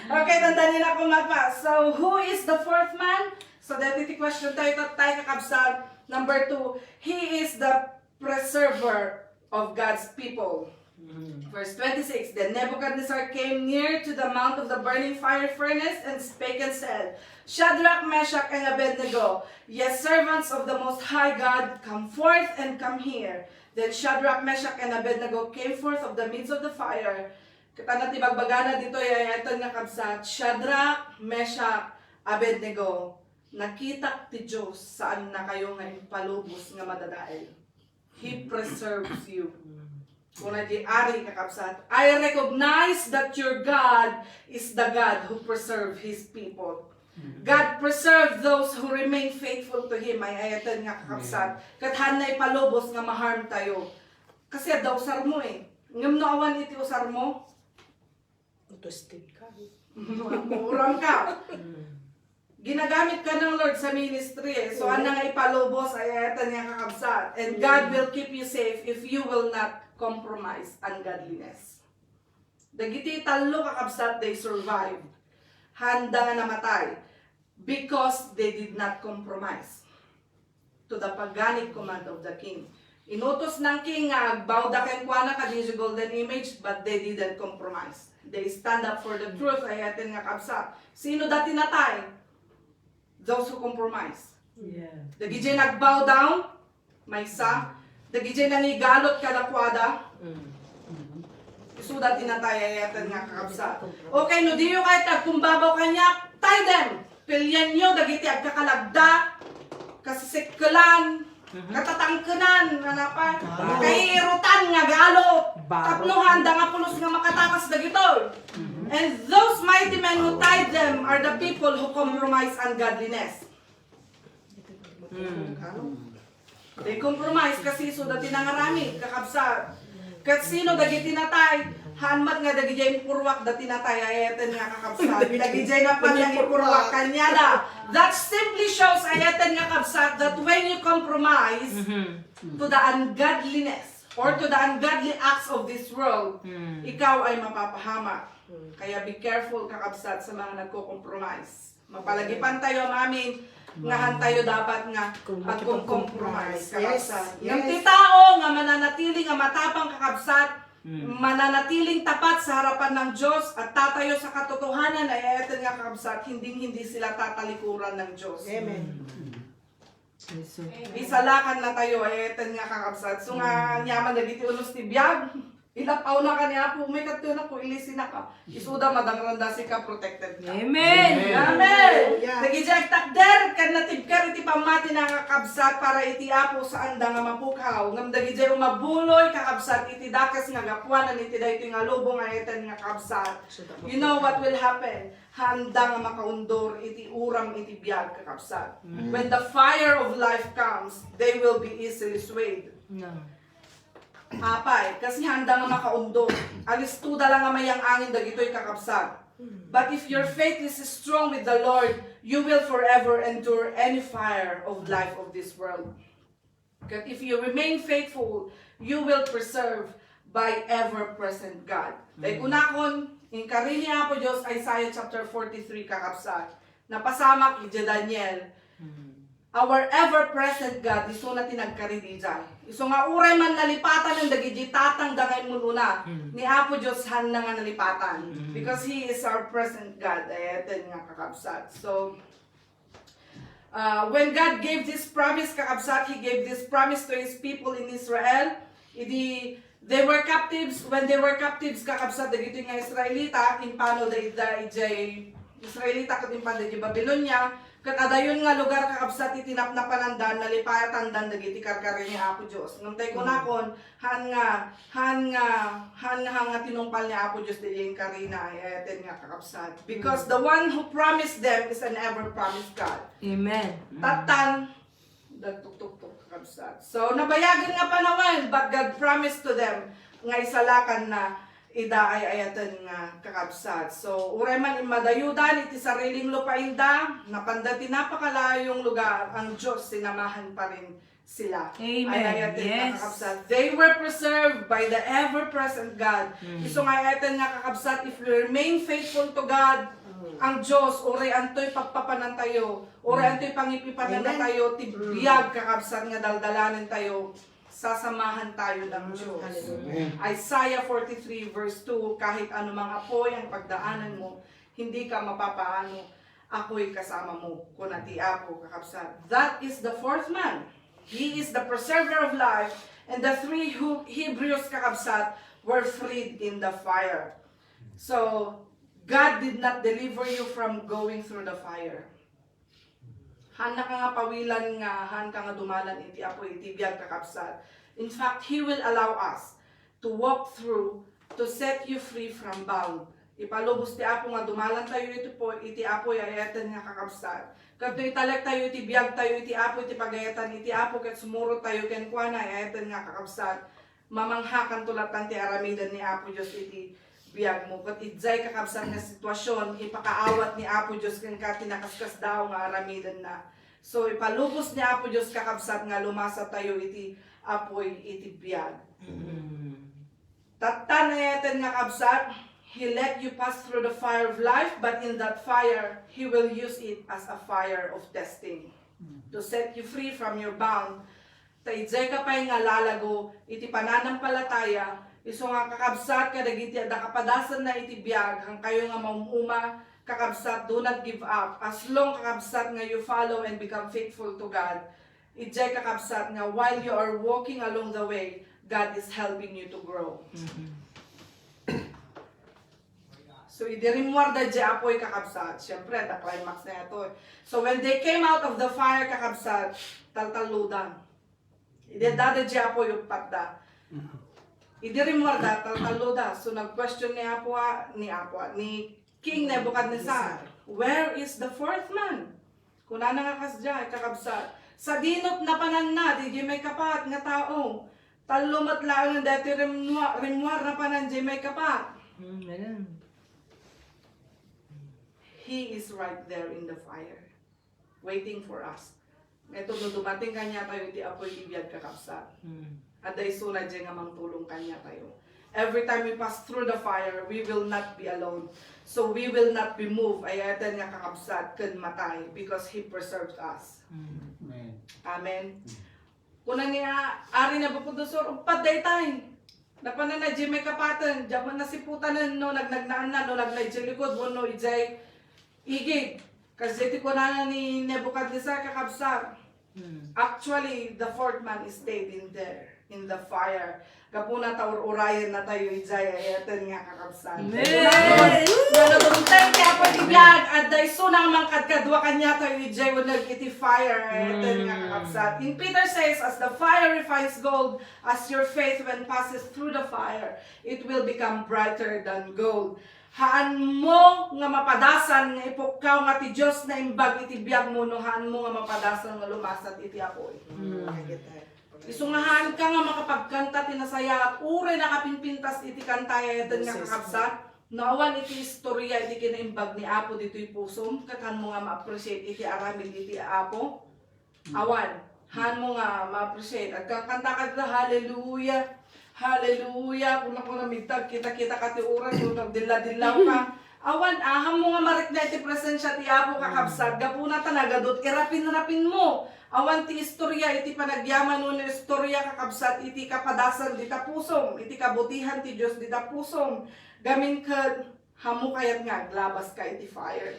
Okay, tandaninakon, mapa. So, who is the fourth man? So, daytoy ti question tayo, tattay, kakabsat. Number two, he is the preserver of God's people. Mm. Verse twenty-six, "Then Nebuchadnezzar came near to the mount of the burning fire furnace and spake and said, 'Shadrach, Meshach, and Abednego, ye servants of the Most High God, come forth and come here.' Then Shadrach, Meshach, and Abednego came forth of the midst of the fire." Ket ano ti bagbagana ditoy, ay-ayaten nga, kabsat? "Shadrach, Meshach, Abednego, nakitak ti Dios, saannakayo nga impalubos nga madadael." He preserves you. Kuna di ari, kakabsat, "I recognize that your God is the God who preserve His people." God preserve those who remain faithful to Him. Ay, ayaten nga, kakabsat. Ket haanna ipalubos nga ma-harm tayo. Kasi adda usar mo eh. Ngem no awan iti usar mo, Autoestim ka. Mauram ka. Ginagamit ka ng Lord sa ministry eh. So, ano nga ipalubos, ay ayaten nga, kakabsat. And God will keep you safe if you will not compromise ungodliness. Dagiti tallo, kakabsat, they survived. Haanda nga namatay because they did not compromise to the paganic command of the king. Inutos ng king nga agbawda kenkuana kadagiti golden image, but they didn't compromise. They stand up for the truth, ay ayaten nga, kabsat. Sino dati natay? Those who compromise. Yeah. Dagiti nagbow down, maysa. Dagiti nangigalot kadakuada. Isuda ti natay, ay ayaten nga, kakabsat. Okay, no diyo kayat agkumbabaw kaniak, tie them. Pilianyo dagiti agkakalagda, kasisikkelan, katatangkenan, nga napay, kairutan nga galot. Tapno haanda nga pulos nga makatakas dagitoy. And those mighty men who tied them are the people who compromise ungodliness. They compromise kasi isuda ti nangaramid, kakabsat. Ket sino dagiti natay? Haan met nga dagiti impurruak dati natay, ay ayaten nga, kakabsat. Dagiti napalna nga impurruak kaniada. That simply shows, ay ayaten nga, kabsat, that when you compromise to the ungodliness or to the ungodly acts of this world, ikaw ay mapapahamak. Kaya be careful, kakabsat, sa mga nagko-compromise. Mapalagipan tayo, amin, nga haan tayo dapat nga agkom-compromise, kakabsat. Ngem ti tao nga mananatili nga matapang, kakabsat, mananatiling tapat sa harapan ng Diyos at tatayo sa katotohanan, ay ayaten nga, kakabsat, hinding-hindi sila tatalikuran ng Diyos. Amen. Isalakan na tayo, ay ayaten nga, kakabsat. So nga, nyaman dagiti unos ti biag. Ilapawna ka ni Apo, may kadto na ko, ilisinaka. Isuda, madangranda sika, protected ka. Amen. Amen. Dagiti agtakder ken natibker iti pammati na nga kabsat para iti Apo, saanda nga mapukhaw. Ngem dagiti umabuloy, kakabsat, iti dakes nga gapuanan iti daytoy nga lubong, ay ayaten nga kabsat. You know what will happen? Haanda nga makaundor iti uram iti biag, kakabsat. When the fire of life comes, they will be easily swayed. Apay, kasi haanda nga makaundor. Alistoda lang nga mayang-angin dagitoy, kakabsat. But if your faith is strong with the Lord, you will forever endure any fire of life of this world. Ket if you remain faithful, you will preserve by ever-present God. Tay kunakon, inkari ni Apo Dios, Isaiah chapter forty-three, kakabsat. Napasamak idiay Daniel. Our ever-present God, isuna ti nagkari idiay. Isu nga uray man nalipatan dagiti tatangda nga immun-una, ni Apo Dios haanna nga nalipatan. Because He is our present God. Ayaten nga, kakabsat. So, uh, when God gave this promise, kakabsat, He gave this promise to His people in Israel. Idi they were captives, when they were captives, kakabsat, dagitoy nga Israelita, impano da ida idiay Israelita ket impanda idiay Babilonia, ket adayon nga lugar, kakabsat, iti napnapananda, nalipatandan dagiti karkari ni Apo Dios. Ngem tay kunakon, haan nga, haan nga, haan nga, haan nga tinungpal ni Apo Dios dagiti inkarina, ay ayaten nga, kakabsat. Because the one who promised them is an ever-promised God. Amen. Tattan, dagtuktuktok, kakabsat. So, nabayagen nga panawen, but God promised to them nga isalakan na ida ay ayaten nga, kakabsat. So, uray man immadayudan iti sariling lupainda, napanda ti napakalayong lugar, ang Dios sinamahan pa rin sila. Amen. Ay ayaten nga, kakabsat. They were preserved by the ever-present God. Isu nga ayaten nga, kakabsat, if we remain faithful to God, ang Dios, uray antoy pagpapanan tayo, uray antoy pangipipanan tayo, ti biag, kakabsat, nga daldalanen tayo, sasamahan tayo ng Dios. Isaiah forty-three verse two, kahit anumang apoy ang pagdaanan mo, hindi ka mapapaano, ako'y kasama mo, kuna ti Apo, kakabsat. That is the fourth man. He is the preserver of life, and the three Hu-, Hebrews, kakabsat, were freed in the fire. So, God did not deliver you from going through the fire. Haanka nga pawilan nga, haanka nga dumalan iti apoy iti biag, kakabsat. In fact, He will allow us to walk through to set you free from bound. Ipalubos ti Apo nga dumalantayo iti po-, iti apoy, ay-ayaten nga kakabsat. Ket no italektayo iti biagtayo iti Apo, iti pagayatan iti Apo, ket sumurot tayo kenkuana, ay-ayaten nga kakabsat, mamanghakanto lattan ti aramiden ni Apo Dios iti biagmo. Ket idiay kakabsat nga sitwasyon, ipakaawat ni Apo Dios kenka ti nakaskasdaaw nga aramidenna. So, ipalubos ni Apo Dios, kakabsat, nga lumasatayo iti apoy iti biag. Mm. Tattan, ay-ayaten nga kabsat, He let you pass through the fire of life, but in that fire, He will use it as a fire of testing to set you free from your bound. Ta idiay ka pay nga lalago iti pananampalataya, isu nga kakabsat kadagiti adda kapadasanna iti biag, hankayo nga maum-uma, kakabsat, do not give up. As long, kakabsat, nga you follow and become faithful to God, idiay, kakabsat, nga while you are walking along the way, God is helping you to grow. Mm-hmm. So, idi rimmuar da idiay apoy, kakabsat, syempre, the climax na ito. So, when they came out of the fire, kakabsat, taltalloda. Idi addada idiay apoy, uppat da. Idi rimmuar da, taltalloda. So, nag-question ni Apo, ni Apo, ni King Nebuchadnezzar, "Where is the fourth man?" Kunana nga kasdiay, kakabsat, "Sadino napananna diay maikapat nga tao? Tallo met laeng daytoy rimmuar, rimmuar napanan diay maikapat." Mm, amen. He is right there in the fire, waiting for us. Ngarud, no dumating kaniatayo iti apoy ti biag, kakabsat, mm, adda isuna diay nga mangtulong kaniatayo. Every time we pass through the fire, we will not be alone. So we will not be moved. Ay-ayaten nga kakabsat ken matay because He preserved us. Mm. Amen. Amen. Mm. Kuna ni, ah, Ari Nabucodonosor, "Uppat daytay. Napananna diay maikapaten, diak met nasiputanen no nagnagnaanna, no nagna idiay likod, wenno idiay igid." Kasdiay ti kunana ni Nebuchadnezzar, kakabsat. Hmm. Actually, the fourth man stayed in there, in the fire. Gapuna ta ur-urayennatayo idiay ay-ayaten nga kakabsat. Amen. Nga no dumteng ti apoy ti biag, adda isuna nga mangkadkadua kaniatayo idiay wenno iti fire, ay-ayaten nga kakabsat. In Peter says, "As the fire refines gold, as your faith, when passes through the fire, it will become brighter than gold." Haanmo nga mapadasan nga ipukkaw nga ti Dios naimbag iti biagmo no haanmo nga mapadasan nga lumasat iti apoy. Mm. Isu nga haanka nga makapagkanta ti nasayaat, uray nakapimpintas iti kanta, ay-ayaten nga kakabsat. No awan iti istorya iti kinaimbag ni Apo ditoy pusom, ket haanmo nga ma-appreciate iti aramid iti Apo. Awan. Haanmo nga ma-appreciate. Agkankanta ka dita, "Hallelujah. Hallelujah." Kuna, kuna, migtag, kita-kita ka ti oras, kuna, dilla-dillaw ka. Awan, haanmo nga marikna iti presensia ti Apo, kakabsat. Gapuna ta nagadut, irapin-rapin mo. Awan ti istorya iti panagyaman wenno istorya, kakabsat, iti kapadasan dita pusom, iti kabutihan ti Dios dita pusom. Gamin ket, haanmo kayat nga aglabas ka iti fire.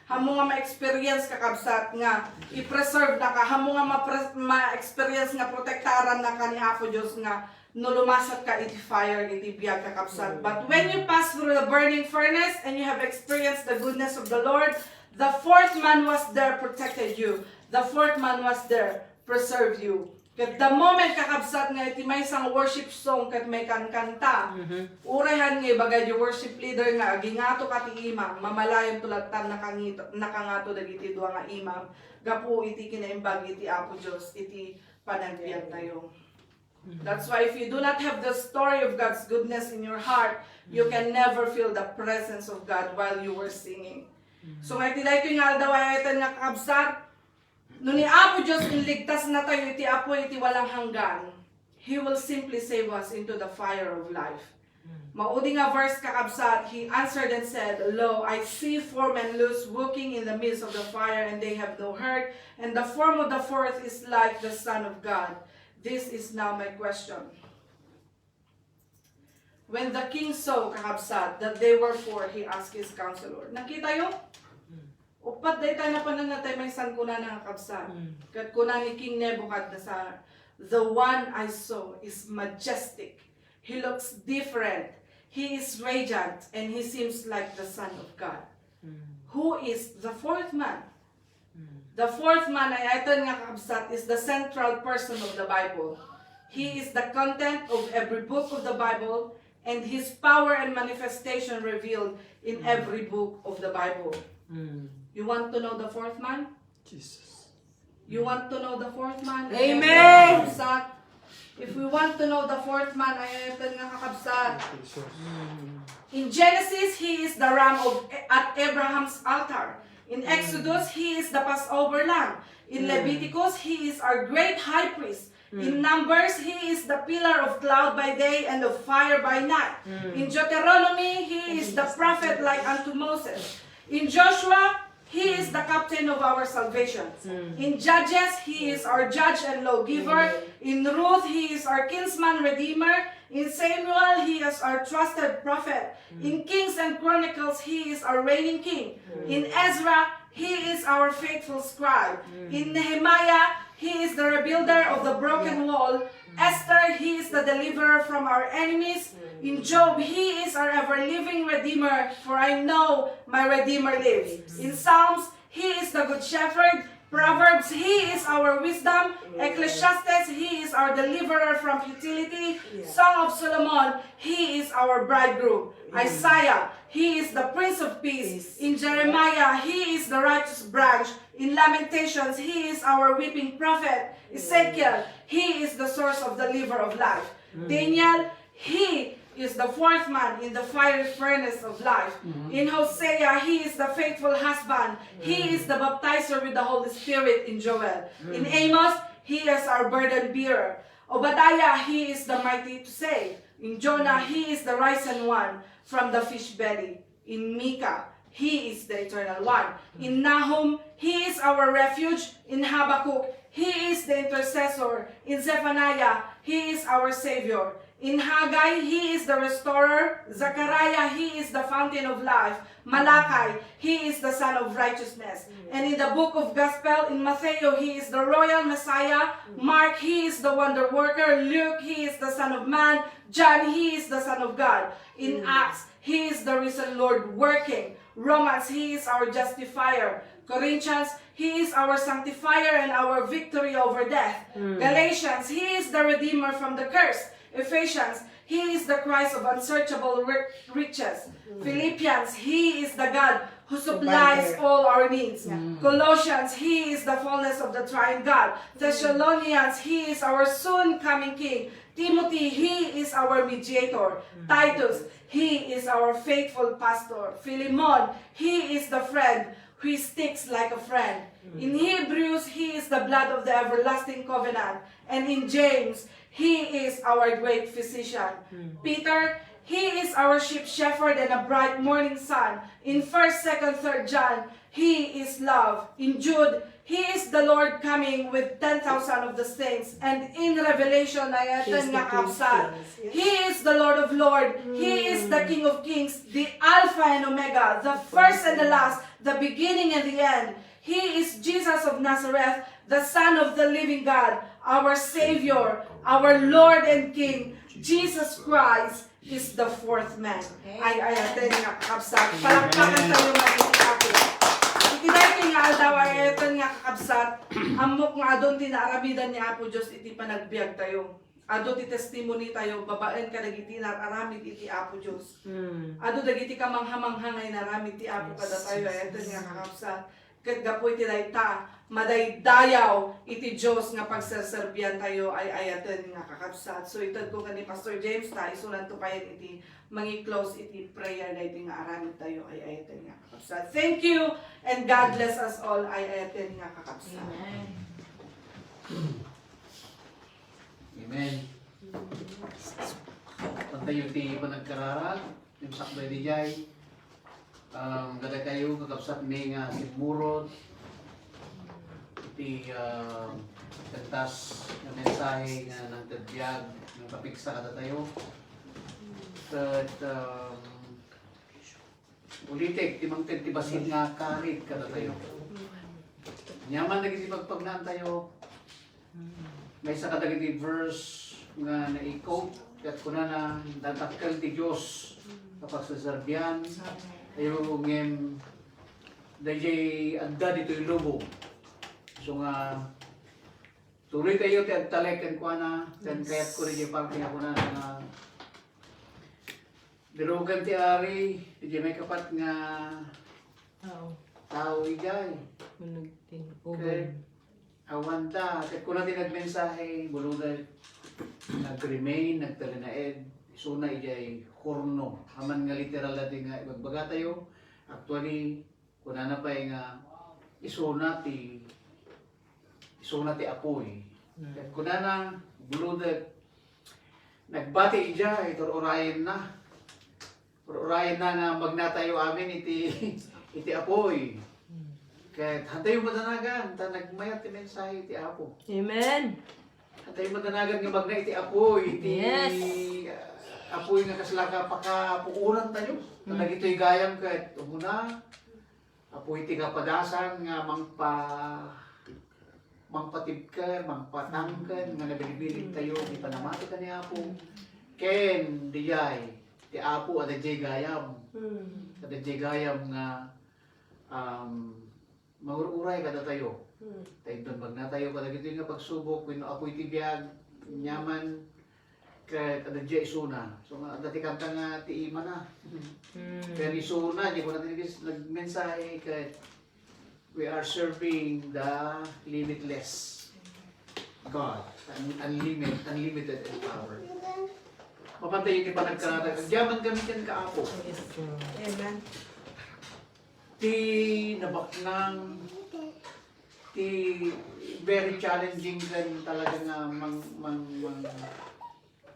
Haanmo nga ma-experience, kakabsat, nga i-preserve naka, haanmo nga ma-pre-, ma-experience nga protektaran naka ni Apo Dios nga no lumasat ka iti fire, iti biag, kakabsat. But when you pass through the burning furnace and you have experienced the goodness of the Lord, the fourth man was there, protected you. The fourth man was there, preserved you. Ket the moment, kakabsat, nga iti maysa nga worship song ket maikankanta, mhm, uray haan nga ibaga di worship leader nga, "Agingato ka ti imam," mamalayonto lattan nakangito, nakangato dagiti dua nga imam gapu iti kinaimbag iti Apo Dios iti panagbiagtayo. Mhm. That's why if you do not have the story of God's goodness in your heart, you, mhm, can never feel the presence of God while you were singing. Mhm. So, nga iti daytoy nga aldaw, ay-ayaten nga kakabsat, no ni Apo Dios inligtasnatayo iti apuy iti walang hanggan, He will simply save us into the fire of life. Mm. Maudi nga verse, kakabsat, "He answered and said, 'Lo, I see four men loose, walking in the midst of the fire, and they have no hurt, and the form of the fourth is like the Son of God.' This is now my question." When the king saw, kakabsat, that they were four, he asked his counselor. Nakitayo? Mm. Uppat dayta napanannatay maysa nga kunana nga kabsat. Mm. Ket kuna ni King Nebuchadnezzar, "The one I saw is majestic. He looks different. He is radiant, and he seems like the Son of God." Mm. Who is the fourth man? Mm. The fourth man, ay-ayaten nga kabsat, is the central person of the Bible. He is the content of every book of the Bible, and his power and manifestation revealed in every book of the Bible. You want to know the fourth man? Jesus. You want to know the fourth man? Amen. Kakabsat. If we want to know the fourth man, ay, ito nga kakabsat. Jesus. In Genesis, he is the ram of, at Abraham's altar. In Exodus, he is the Passover lamb. In Leviticus, he is our great high priest. In Numbers, he is the pillar of cloud by day and of fire by night. In Deuteronomy, he is the prophet like unto Moses. In Joshua, he is the captain of our salvation. In Judges, he is our judge and lawgiver. In Ruth, he is our kinsman redeemer. In Samuel, he is our trusted prophet. In Kings and Chronicles, he is our reigning king. In Ezra, he is our faithful scribe. In Nehemiah, he is the rebuilder of the broken wall. Esther, he is the deliverer from our enemies. In Job, he is our ever-living redeemer, for I know my redeemer lives. In Psalms, he is the good shepherd. Proverbs, he is our wisdom. Ecclesiastes, he is our deliverer from futility. Song of Solomon, he is our bridegroom. Isaiah, he is the prince of peace. In Jeremiah, he is the righteous branch. In Lamentations, he is our weeping prophet. Ezekiel, he is the source of the river of life. Daniel, he is the fourth man in the fiery furnace of life. In Hosea, he is the faithful husband. He is the baptizer with the Holy Spirit in Joel. In Amos, he is our burden bearer. Obadiah, he is the mighty to save. In Jonah, he is the risen one from the fish belly. In Micah, he is the eternal one. In Nahum, he is our refuge. In Habakkuk, he is the intercessor. In Zephaniah, he is our savior. In Haggai, he is the restorer. Zechariah, he is the fountain of life. Malachi, he is the son of righteousness. And in the book of gospel, in Matthew, he is the royal Messiah. Mark, he is the wonder worker. Luke, he is the son of man. John, he is the son of God. In Acts, he is the risen Lord working. Romans, he is our justifier. Corinthians, he is our sanctifier and our victory over death. Galatians, he is the redeemer from the curse. Ephesians, he is the Christ of unsearchable ri- riches. Philippians, he is the God who supplies all our needs. Colossians, he is the fullness of the triune God. Thessalonians, he is our soon coming king. Timothy, he is our mediator. Titus, he is our faithful pastor. Philemon, he is the friend who sticks like a friend. In Hebrews, he is the blood of the everlasting covenant. And in James, he is our great physician. Peter, he is our chief shepherd and a bright morning sun. In first, second, third John, he is love. In Jude, he is the Lord coming with ten thousand of the saints. And in Revelation, ay eten nga kakabsat, he is the Lord of lords. He is the King of kings, the Alpha and Omega, the first and the last, the beginning and the end. He is Jesus of Nazareth, the Son of the living God, our Savior, our Lord and King, Jesus Christ is the fourth man. Ay, ay, eten nga kakabsat. Palakpakan tayo man iti Apo. Iti daytoy nga aldaw, ay, ay, eten nga kakabsat. Ammok nga adun ti naaramidan ni Apo Dios iti panagbiag tayo. Adu ti testimony tayo babaen kadagiti nar-aramid iti Apo Dios. Adu dagiti kamanghamangha nga inaramid ti Apo kadatayo, ay, eten nga kakabsat. Ket gapu iti dayta, madaydayaw iti Dios nga pagserserbian tayo, ay, ay, eten nga kakabsat. So, itedko ken ni Pastor James ta isunanto payen iti mangi-close iti prayer daytoy nga aramid tayo, ay, ay, eten nga kakabsat. Thank you and God bless us all, ay, ay, eten nga kakabsat. Amen. Amen. Pantayo ti panagkararag, yung sakbay di jay. Um, kadakayo, kakabsat mi nga simmurot iti, um, kantas nga mensahe nga nangted biag, nga papigsa kadatayo. Ket, um, ulitek ti mangted ti bassit nga karit kadatayo. Nyaman dagiti pagpagnaan tayo, maysa kadagiti verse nga nai-quote, ket kunana, "Dadakkel ti Dios a pagserserbian tayo, ngem daydiay adda ditoy lubong." So nga, Tuloy tayo ti agtalek kenkuana, ken kayatko diay parte nga kunana nga dirugan ti Ari, diay maikapat nga Tao. Tao idiay. Managtin. Ket awan ta, ket kuna ti nagmensahe, Buludek, nag-remain, nagtalinaed, isuna idiay horno. Aman nga literal dati nga ibagbagatayo, actually, kunana pay nga isuna ti, isuna ti apuy. Mm. Ket kunana, Buludek, nagbati idiay, tur-urayenna. Ur-urayenna nga magnatayo amin iti, iti apuy. Ket hantayo madanagan, ta nagmayat ti mensahe iti Apo. Amen. Hantayo madanagan nga magna iti apuy, iti, Yes. ah, apuy nga kasla ka pakapuoran tayo. Ta Mm. dagitoy gayam ket umuna, apuy ti kapadasan nga mangpa-, mangpatibker, mangpatangken nga nabilibilit tayo ti panamati ken ni Apo. Ken diay, ti Apo adda diay gayam. Mm. Adda diay gayam nga, um, mangur-uray kadatayo. Mm. Ta inton magnatayo kadagitoy nga pagsubok wenno apuy ti biag, aniaman, ket adda diay isuna. So, nga, adda ti kanta nga ti imana. Mm. Ken isuna, diay kuna ti nagis-, nagmensahe ket we are serving the limitless God, un-, unlimited, unlimited in power. Mapan tayo ti panagkaratag. Agyaman kami ken ka, Apo. Yes, Lord. Amen. Ti nabaknang, ti very challenging ken talaga nga mang-, mang-, mang-,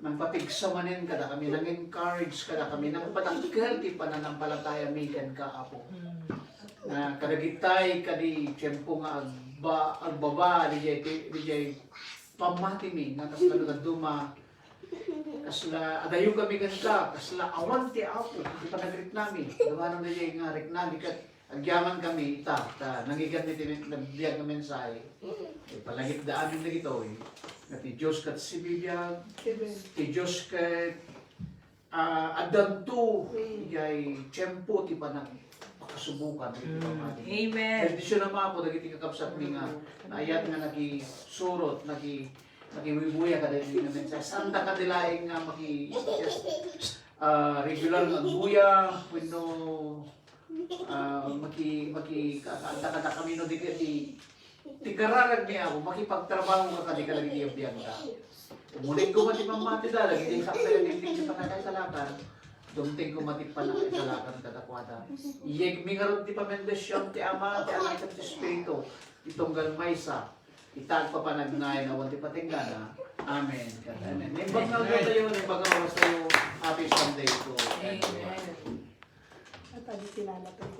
nangpapigsa manen kadakami, nang-encourage kadakami, nangpadakkel ti pananampalatayami kenka, Apo. Mm. Nga kadagitay kadi tiempo nga agba-, agbaba, dijay, dijay pammatimi, nga kasla no dadduma, kasla adayo kami kenka, kasla awan ti Apo, ti panagriknami. Dumanon dijay nga riknami ket agyaman kami ita, ta nangyigan ti men-, nagbiag nga mensahe. Ipalagipda amin dagitoy, nga ti Dios ket sibibiag, Amen. Ti Dios ket, ah, addanto, Amen. Ijay tiempo ti panagpakasubokan, iti Mm. pamati. Amen. Bendisyonam, Apo, dagiti kakabsatmi nga naayat nga nakisurot, naki-, nakiwibuya kadagiti nga mensahe. Saan ta kadi laeng nga maki-, ah, regular nga agbuya, wenno Ah, maki-, maki-, ka-, ka-, kadakami no di kadi ti kararagmi, Apo, makipagtrabaho ka kadi kadagiti biagda. Umunin ko man ti pammatida, dagiti sakta nga tingting ti panakaisalakan. Dumteng ko man ti panakaisalakan kadakuada. Iyegmi ngarud ti pamendision ti Ama, ti Anak, ken ti Espiritu, ti tunggal maysa, ita agpapanagnayon awan ti patenggana. Amen. Amen. Naimbag nga aldaw tayo, naimbag nga oras tayo. Happy Sunday to everyone. Amen. At adi kinala to.